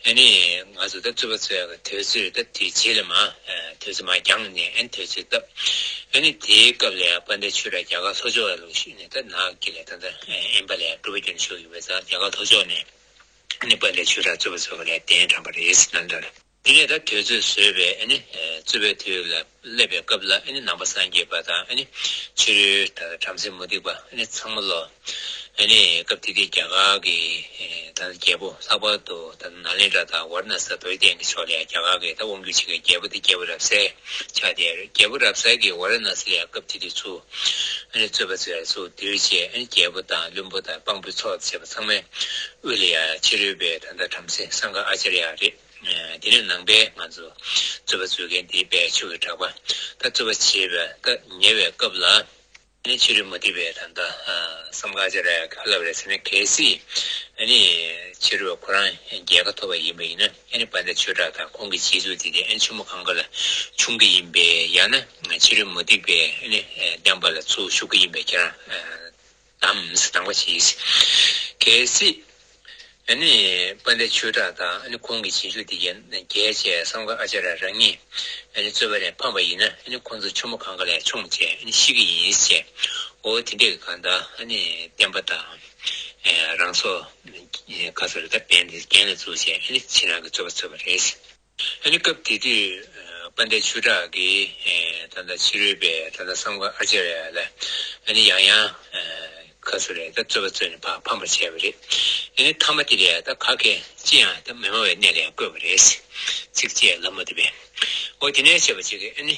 ཨ་ནི་ང་ཚོ་ད་རྩོད་པ་རྩོད་ཡག་གི་དུས་ཚོད་ད་དེ་རྗེས་ལ་མ་དུས་ཚོད་མ་འགྱངས་ནས་ཨ་ནི་དུས་ཚོད་སྟབས། ཨ་ནི་དེའི་སྐབས་ལ་ཡང་དཔལ་ལྡན་ཆོས་གྲགས་རྒྱ་གར་ལྷོ་ཕྱོགས་ལ་ལོག་ཞུས་ནས་ད་ནག་གི་ལས་ད་ད་དབེན་པ་ལ་ཡང་སྒྲུབ་པ་སྐྱོན་ཞུ་ཡོད་པའི་ཙང་རྒྱ་གར་ལྷོ་ཕྱོགས་ནས་ ཨ་ནི་དཔལ་ལྡན་ཆོས་གྲགས་རྩོད་པ་རྩོད་པ་ལ་གདན་དྲངས་པ་རེད་ཟེར་ནང་ལྟར། དེ་ནས་ད་དུས་ཚོད་བཟོས་པའི་ཨ་ནི་རྩོད་པའི་དུས་ལ་སླེབས་པའི་སྐབས་ལ། ཨ་ནི་ནང་པ་སངས་རྒྱས་པ་དང་ཨ་ནི་ཕྱི་རོལ་ད་བྲམ་ཟེ་མུ་སྟེགས་པ་ཨ་ནི་ཚང་མ་ལོ། ཨ་ནི་སྐབས་དེ་དུས་རྒྱ་གར་གྱི་ད་རྒྱལ་པོ་ལྷག་པར་དུ་ད་ནཱ་ལེནྡྲ་དང་ཝཱ་ར་ཎ་སི་དང་དོལ་སྟེང་གི་ཕྱོགས་ལ་རྒྱ་གར་གྱི་ད་དབང་སྒྱུར་བྱེད་མཁན་རྒྱལ་པོ་དེ་རྒྱལ་པོ་རབ་གསལ་ཆགས་བསྡད་ཡོད་རེད། རྒྱལ་པོ་རབ་གསལ་གྱིས་ཝཱ་ར་ཎ་སི་ལ་ཡང་སྐབས་དེ་དུས་ཚུར་ཨ་ནི་རྩོད་པ་རྩོད་ཡ་ཚུར་བསྡུས་བྱས། ཨ་ནི་རྒྱལ་པོ་དང་བློན་པོ་དང་དཔང་པོའི་ཚོགས་བཅས་པ་ཚང་མའི་དབུས་ལ་ཡང་ཕྱི་རོལ་པའི་ད་ལྟ་བྲམ་ཟེ་སངྒ་ཨཱ་ཙརྱ་རེད། དེ་ནས་ནང་པའི་ང་ཚོ་རྩོད་པ་རྩོད་མཁན་དེ་དཔལ་ཆོས་ཀྱི་གྲགས་པ། ད་རྩོད་པ་བྱེད་པ་ད་ཉེ་བའི་སྐབས་ལ། ཨ་ནི་ཕྱི་རོལ་མུ་སྟེགས་པའི་ད་ལྟ་སངྒ་ཨཱ་ཙརྱ་ག་ལབ་རེད་ཟེར་ན། གལ་སྲིད་ཨ་ནི་ཕྱི་རོལ་པ་ཁོ་རང་རྒྱལ་ཁ་ཐོབ་པ་ཡིན་པ་ཡིན་ན། ཨ་ནི་དཔལ་ལྡན་ཆོས་གྲགས་དང་ཁོང་གི་རྗེས་འཇུག་དེ་དེ་ཨ་ནི་ཆུ་མོ་གངྒཱ་ལ་མཆོང་གི་ཡིན་པས། ཡང་ན་ཕྱི་རོལ་མུ་སྟེགས་པའི་ཨ་ནི་བསྟན་པ་ལ་ཚུར་ཞུགས་ཀྱི་ཡིན་པས། ཁྱེད་རང་དམ་ཟེར་དང་པ་བྱས། གལ་སྲིད་ཨ་ནི་དཔལ་ལྡན་ཆོས་གྲགས་དང་ཨ་ནི་ཁོང་གི་རྗེས་འཇུག་དེ་གས་རྒྱལ་བྱས་སངྒ་ཨཱ་ཙརྱ་རང་ཉིད་ཨ་ནི་རྩོད་པ་ལས་ཕམ་པ་ཡིན་ན། ཨ་ནི་ཁོང་ཚོ་ཆུ་མོ་གངྒཱ་ལ་མཆོངས་བྱས་ཨ་ནི་ཤི་གི་ཡིན་ཟེར། འོ་དེ་འདྲས་ཀྱི་གང་ལྟར་ཨ་ནི་བསྟན་པ་དང་རང་སྲོག་ག་ཚོད་རེ་ད་འབེན་དེ་འགན་ལ་བཙུགས་བྱས་ཨ་ནི་ཕྱི་ནང་གི་རྩོད་པ་རྩོད་པ་རེད། ཨ་ནི་སྐབས་དེ་དུས་དཔལ་ལྡན་ཆོས་གྲགས་ཀྱིས་ད་ལྟ་ཕྱི་རོལ་པའི་ད་ལྟ་སངྒ་ཨཱ་ཙརྱ་ལ་ཨ་ནི་ཡང་ཡང་ཁ་སོ་རེ་ད་རྩོད་པ་རྩོད་ནས་ཕར་ཕམ་པར་བྱས་པ་རེད། ཨ་ནི་མཐའ་མ་དེ་ལ་ད་ག་གེ་ཅི་ཡང་ད་མི་སྨྲ་བའི་གནས་ལ་ཡང་བཀོད་པ་རེད། ཚིགས་བཅད་ལབ་མ་ཐུབ་པས། འོ་དེ་ནས་བྱས་པ་ཅིག་གིས་ཨ་ནི་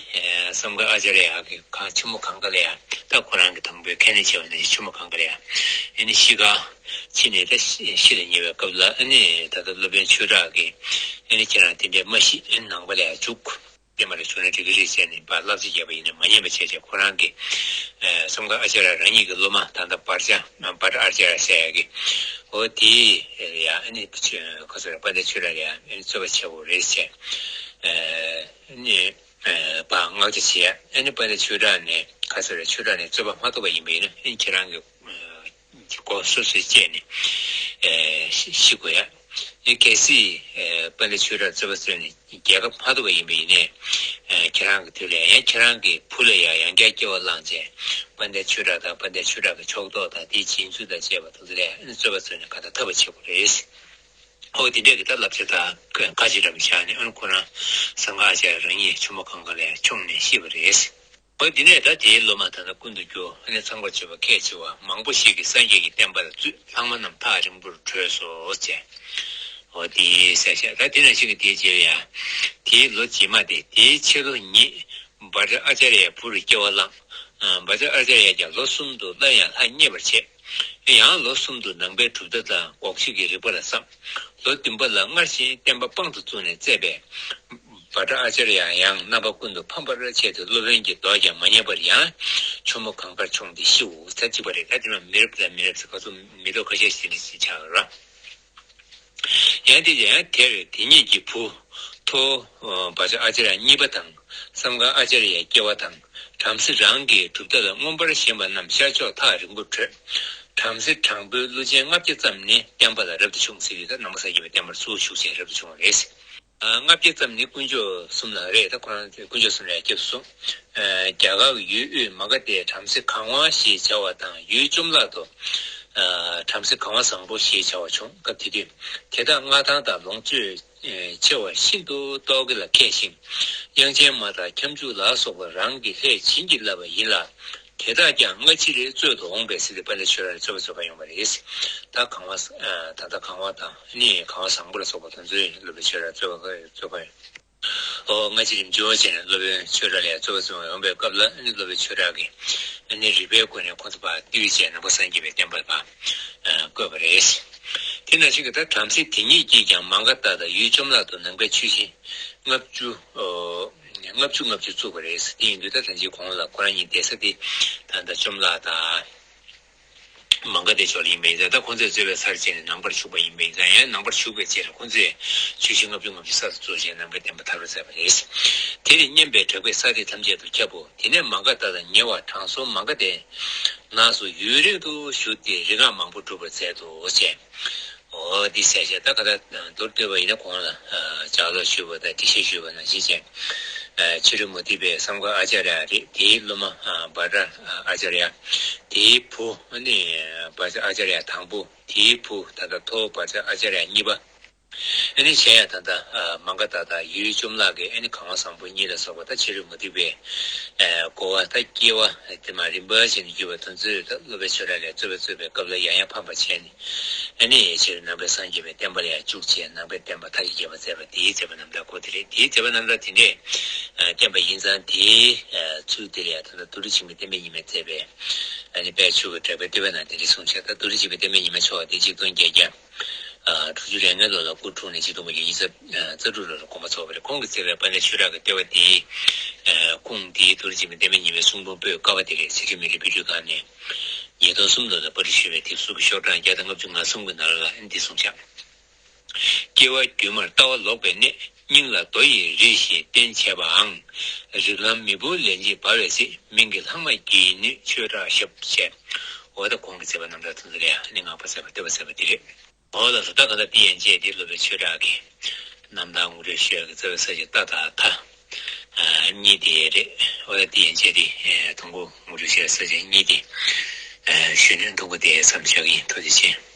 སངྒ་ཨཱ་ཙརྱ་གི་གང་ཆུ་མོ་གངྒཱ་ལ་ཡང་ད་ཁོ་རང་གི་དང་པོའི་ཁས་ལེན་བྱས་པ་ནང་བཞིན་ཆུ་མོ་གངྒཱ་ལ་ཡང་ཨ་ནི་ཤི་ག་ཕྱིན་ནས་ད་ཤི་ལ་ཉེ་བའི་སྐབས་ལ། ཨ་ནི་ད་ལྟ་སློབ་དཔོན་ཆོས་གྲགས་ཀྱིས་ཨ་ནི་ཁྱེད་རང་དེ་འདྲའི་མ་ཤི། ཨ་ནི་ནང་པ་ལ་ཡང་འཇུག་བསྟན་པ་ལ་འཇུག་ན་འགྲིག་གི་རེད་ཟེར་ནས་ཕར་བསླབ་བྱ་བརྒྱབ་པ་ཡིན་ན་མ་ཉན་པ་བྱས་བྱས། ཁོ་རང་གིས་སངྒ་ཨཱ་ཙརྱ་རང་ཉིད་ཀྱི་སློབ་མ་ད་ལྟ་བྷ་དྲ་བྷ་དྲ་ཨཱ་ཙརྱ་ཟེར་ཡ་གི་འོ་དེ་ཡང་ཨ་ནི་ཁ་སོ་རེ་དཔལ་ལྡན་ཆོས་གྲགས་ལ་ཡང་ཨ་ནི་རྩོད་པ་བྱེད་དགོས་རེད་ཟེར། ཨ་ནི་ཕར་བསྔགས་བརྗོད་བྱེད་ཡ། ཨ་ནི་དཔལ་ལྡན་ཆོས་གྲགས་ནས་ཁ་སོ་རེ་ཆོས་གྲགས་ནས་རྩོད་པ་མ་ཐོབ་པ་ཡིན་པ་ཡིན་ན། ཨ་ནི་ཁྱེད་རང་གི་མགོ་སོ་སོས་བཅད་ནས་ཤི་དགོས་ཡ། ཨ་ནི་གལ་སྲིད་དཔལ་ལྡན་ཆོས་གྲགས་རྩོད་པ་རྩོད་ནས་རྒྱལ་ཁ་མ་ཐོབ་པ་ཡིན་པ་ཡིན་ནའི། ཁྱེད་རང་གི་དུས་ལ་ཡང་ཁྱེད་རང་གི་བུ་ལ་ཡང་ཡང་བསྐྱར་སྐྱེ་བ་བླངས་བྱས། དཔལ་ལྡན་ཆོས་གྲགས་དང་དཔལ་ལྡན་ཆོས་གྲགས་ཀྱི་ཕྱོགས་གཏོགས་དང་དེའི་རྗེས་འཇུག་དང་བཅས་པ་དེ་ཚོ་ལ་ཨ་ནི་རྩོད་པ་རྩོད་ནས་གང་ལྟར་ཐར་པ་བྱེད་དགོས་རེད། འོ་དེ་འདྲས་ཀྱི་ད་བསླབ་བྱ་དང་ཁ་ཅིག་རམ་བཞག་ནས། ཨ་ནི་ཁོ་རང་སངྒ་ཨཱ་ཙརྱ་རང་ཉིད་ཆུ་མོ་གངྒཱ་ལ་མཆོངས་ནས་ཤི་བ་རེད། འོ་དེ་ནས་ད་དེའི་སློབ་མ་ད་ལྟ་ཀུན་ཏུ་རྒྱུ། ཨ་ནི་ཚངས་པར་སྤྱོད་པ་ཁས་འཆེ་བ་མང་པོ་ཞིག་གིས་སངས་རྒྱས་ཀྱི་བསྟན་པ་ལ་བཙུད། ལྷག་མ་རྣམས་ཐག་རིང་པོར་བྲོས་སོ་ཅེས། འོ་དེའི་གསལ་བཤད། ད་དེ་ནང་བཞིན་གྱི་དེའི་རྗེས་ལ་ཡང་། དེའི་ལོ་རྗེས་མ་སྟེ། དེའི་ཕྱི་ལོ་ཉིད་བྷ་དྲ་ཨཱ་ཙརྱའི་བུར་སྐྱེ་བ་བླངས། བྷ་དྲ་ཨཱ་ཙརྱ་ཀྱང་ལོ་གསུམ་དུ་སླར་ཡང་ལྷ་མཉེས་པར་བྱས། ཡང་ལོ་གསུམ་དུ་ནང་པའི་གྲུབ་མཐའ་དང་འགོག་བྱེད་ཀྱི་རིག་པ་ལ་བསམ། ལོ་བདུན་པ་ལ་སྔར་བཞིན་བསྟན་པ་དཔང་དུ་བཙུགས་ནས་བཙས་པས། བྷ་དྲ་ཨཱ་ཙརྱ་ཡང་རྣམ་པ་ཀུན་ཏུ་ཕམ་པར་བྱས་ཏེ། སློབ་དཔོན་གྱི་མདོག་ཀྱང་མ་རྙེད་པར་ཡང་ཆུ་མོ་གངྒཱར་མཆོངས་ཏེ་ཤིའོ། ད་གཅིག་པ་རེད། ད་དེ་མ་མི་རབས་དང་མི་རབས་ཟེར་ག་ཚོད་མི་ཐོག་ཁ་ཤས་ཤིག་རེད་ཅེས་བྱ་བར། ཡང་དེ་ཡང་དེར་དེ་ཉིད་ཀྱི་བུ་མཐོ་བྷ་དྲ་ཨཱ་ཙརྱ་གཉིས་པ་དང་། སངྒ་ཨཱ་ཙརྱའི་སྐྱེ་བ་དང་། བྲམ་ཟེ་རང་གི་གྲུབ་མཐའ་ལ་མངོན་པར་ཞེན་པ་རྣམས་ཤར་ཕྱོགས་ཐག་རིང་པོར་བྲོས། བྲམ་ཟེ་དྲང་པོའི་ཀླུ་ཆེན་ལྔ་བརྒྱ་ཙམ་ནི་བསྟན་པ་ལ་རབ་ཏུ་བྱུང་ཟེར་གྱི། ད་ནང་པ་སངས་རྒྱས་པའི་བསྟན་པར་ཚུར་ཞུགས་བྱས་རབ་ཏུ་བྱུང་བ་རེད། ལྔ་བརྒྱ་ཙམ་ནི་དཀོན་མཆོག་གསུམ་ལ་རེད། ད་ཁོ་རང་དཀོན་མཆོག་གསུམ་ལ་སྐྱབས་སུ་སོང་། རྒྱ་གར་ཡུལ་དབུས་མ་ག་དྷའི་བྲམ་ཟེ་གང་བ་ཞེས་བྱ་བ་དང་། ཡུལ་བཅོམ་བརླག་ཏུ་བྲམ་ཟེ་གང་བ་བཟང་པོ་ཞེས་བྱ་བ་བྱུང་། སྐབས་དེ་དུས་དེ་དག་མངའ་ཐང་དང་ལོངས་སྤྱོད་ཆེ་བ་ཤིན་ཏུ་རྟོག་གེ་ལ་མཁས་ཤིང་། དབྱངས་ཅན་མ་དང་ཁྱབ་འཇུག་ལ་སོགས་པ་རང་གིས་ལྷས་བྱིན་གྱིས་བརླབས་པ་ཡིན་ལ། དེ་དག་ཀྱང་སྔ་ཕྱིར་རྩོད་དུ་འོང་བས་ཟེར་ཏེ་དཔལ་ལྡན་ཆོས་གྲགས་རྩོད་པ་རྩོད་པར་ཡོང་བ་རེད། ད་གང་བ་ད་ལྟ་གང་བ་དང་ནི་གང་བ་བཟང་པོ་ལ་སོགས་པ་དེ་ཚོས་སློབ་དཔོན་ཆོས་གྲགས་རྩོད་པ་རྩོད་པ་ཡོང་། ཨོ་སྔ་ཕྱིར་རིམ་བྱོན་བྱས་ནས་སློབ་དཔོན་ཆོས་གྲགས་ལ་རྩོད་པ་རྩོད་པ་ཡོང་བའི་སྐབས་ལ། ཨ་ནི་སློབ་དཔོན་ཆོས་གྲགས་ཀྱིས་ཨ་ནི་རིགས་པའི་སྒོ་ནས་ཁོ་ཚོ་ཕར་བཏུལ་བྱས་ནང་པ་སངས་རྒྱས་པའི་བསྟན་པ་ཕར་བཀོད་པ་རེད། དེ་ནང་བཞིན་གྱི་ད་བྲམ་ཟེ་དེ་ཉིད་ཀྱིས་ཀྱང་མ་ག་དྷ་དང་ཡུལ་བཅོམ་བརླག་ཏུ་ནང་པའི་ཆོས་གཞི་ལྔ་བཅུ་ལྔ་བཅུ་ལྔ་བཅུ་བཙུགས་པ་རེད། དེ་ཡིན་དུས་ད་ད་ཅི་གོང་ལ་ཁོ་རང་གཉིས་བསྡད་ས་དེ་ད་ལྟ་བཅོམ་བརླག་དང་། མ་ག་དྷའི་ཕྱོགས་ལ་ཡིན་པ་ཡིན་ཙང་། ད་ཁོང་ཚོས་རྩོད་པའི་སར་བྱས་ནས་ནང་པར་ཞུགས་པ་ཡིན་པ་ཡིན་ཙང་། ཡང་ནང་པར་ཞུགས་པའི་ཆེད་དུ་ཁོང་ཚོས་ཆོས་གཞི་ལྔ་བཅུ་ལྔ་བཅུ་གསར་དུ་བཙུགས་བྱས་ནང་པའི་བསྟན་པ་དར་བར་མཛད་པ་རེད། དེ་ལས་སྙན་པའི་གྲགས་པས་ས་སྟེང་ཐམས་ཅད་དུ་ཁྱབ་བོ། དེ་ནས་མ་ག་དྷ་དང་ཉེ་བར་དྲང་སྲོང་མ་ག་དྷའི་ནགས་སུ་ཡུན་རིང་དུ་བཞུགས་ཏེ་རིག་སྔགས་མང་པོ་སྒྲུབ་པར་མཛད་དོ་ཞེས། འོ་འདི་གསལ་བཤད། ད་ག་ད་མདོར་བསྡུས་པ་ཡིན་ན་གོང་ལ་ལྗགས་ཀློག་ཞུས་པ་དང་འགྲེལ་བཤད་ཞུས་པ་ནང་བཞིན་བྱས། ཕྱི་རོལ་མུ་སྟེགས་པའི་བསམ་དཀར་ཨཱ་ཙརྱ་རེད། དེའི་སློབ་མ་བྷ་དྲ་ཨཱ་ཙརྱ། དེའི་བུ་ནི་བྷ་དྲ་ཨཱ་ཙརྱ་དང་པོ། དེའི་བུ་ད་ལྟ་ཐོ་བྷ་དྲ་ཨཱ་ཙརྱ་གཉིས་པ། ཨ་ནི་གཞན་ཡང་ད་ལྟ་མ་ག་དྷ་དང་ཡུལ་བཅོམ་བརླག་གི་ཨ་ནི་གང་བ་བཟང་པོ་གཉིས་ལ་སོགས་པ་ད་ཕྱི་རོལ་མུ་སྟེགས་པའི་གོ་བ་ད་སྐྱེ་བ་དེ་མ་རིམ་པ་བྱས་ནས་བརྒྱུད་པ་དེ་ཚོས་ད་སློབ་དཔོན་ཆོས་གྲགས་ལས་རྩོད་པ་རྩོད་པའི་སྐབས་ལ་ཡང་ཡང་ཕམ་པ་བྱས་ནས། ཨ་ནི་ཕྱིར་ནང་པའི་སངས་རྒྱས་པའི་བསྟན་པ་ལ་ཡང་འཇུག་བྱས། ནང་པའི་བསྟན་པ་མཐའ་ཡས་རྒྱས་པ་མཛད་པ་དེའི་མཛད་པ་རྣམ་ཐར་སྐོར་དེ་རེད། དེའི་མཛད་པ་རྣམ་ཐར་དེ་འདྲས་བསྟན་པ་ཡིན་ཙང་། དེའི་ཚུལ་དེ་ལ་ཡང་ད་ལྟ་ཏུ་རེ་ཆེན་པོའི་བསྟན་པའི་ཉི་མས་མཛད་པའི་ཨ་ནི་དཔལ་ཆོས་ཀྱི་གྲགས་པའི་བསྟོད་པའི་ནང་དེ་འདྲས་གསུངས་བྱས། ད་ཏུ་རེ་ཆེན་པོའི་བསྟན་པའི་ཉི་མ་ཕྱོགས་དེ་ཆིག་སྟོང་བརྒྱད་བརྒྱ་དྲུག་ཅུ་རེ་ལྔའི་ལོ་ལ་སྐུ་འཁྲུངས་ནས་ཆིག་སྟོང་དགུ་བརྒྱ་ཉི་ཤུ་རྩ་དྲུག་ལོ་ལ་དགོངས་པ་རྫོགས་པ་རེད། ཁོང་གིས་མཛད་པའི་དཔལ་ལྡན་ཆོས་གྲགས་ཀྱི་བསྟོད་པ་དེའི་ཁུངས་དེ་ཏུ་རེ་ཆེན་པོའི་བསྟན་པའི་ཉི་མའི་གསུང་འབུམ་པོད་ཀ་བ་དེ་རེད། ཚེ་ཁྲིད་མི་ལུས་པཎ་གྲུབ་སྒང་ནས། ཉིས་སྟོང་གསུམ་ལོ་ལ་པར་སྐྲུན་ཞུས་པའི་དེབ་གཟུགས་ཀྱི་ཤོག་གྲངས་བརྒྱ་དང་ལྔ་བཅུ་ང་གསུམ་གྱི་ནང་ལ་འདི་གསུངས་བཞག་སྐྱེ་བ་རྒྱུན་མར་ལྟ་བ་ལོག་པའི་གནས། སྙིང་ལ་རྡོ་ཡི་རེ་ཞིག་བརྟེན་བྱས་པའང་། རིགས་ལམ་མེས་པོ་ལན་གཅིག་འབར་བའི་ཚེ། མིང་གི་ལྷག་མ་བགྱིས་ནུས་ཆོས་གྲགས་ཞབས་ཞེས། འོ་ད་གོང་གི་མཛད་པ་རྣམ་ཐར་དེ་ཚོ་ལ་ཡང་ནི་བསྔགས་པ་མཛད་པ་བསྟོད་པ་མཛད་པ་འདི་རེད། འོ་ལགས་སོ། ད་ག་ད་འདི་ཡན་ཆད་འདི་སློབ་དཔོན་ཆོས་གྲགས་ཀྱི་རྣམ་ཐར་ངོ་སྤྲོད་ཞུ་ཡག་གི་རྩ་བའི་ས་བཅད་ཏ་ཐ་ཐ་གཉིས་དེ་རེད། འོ་ད་འདི་ཡན་ཆད་འདི་དང་པོ་ངོ་སྤྲོད་ཞུ་ཡག་ས་བཅད་གཉིས་དེ་ཞུས་ནས་དང་པོ་དེ་མཚམས་བཞག་གི་ཡིན། ཐུགས་རྗེ་ཆེ།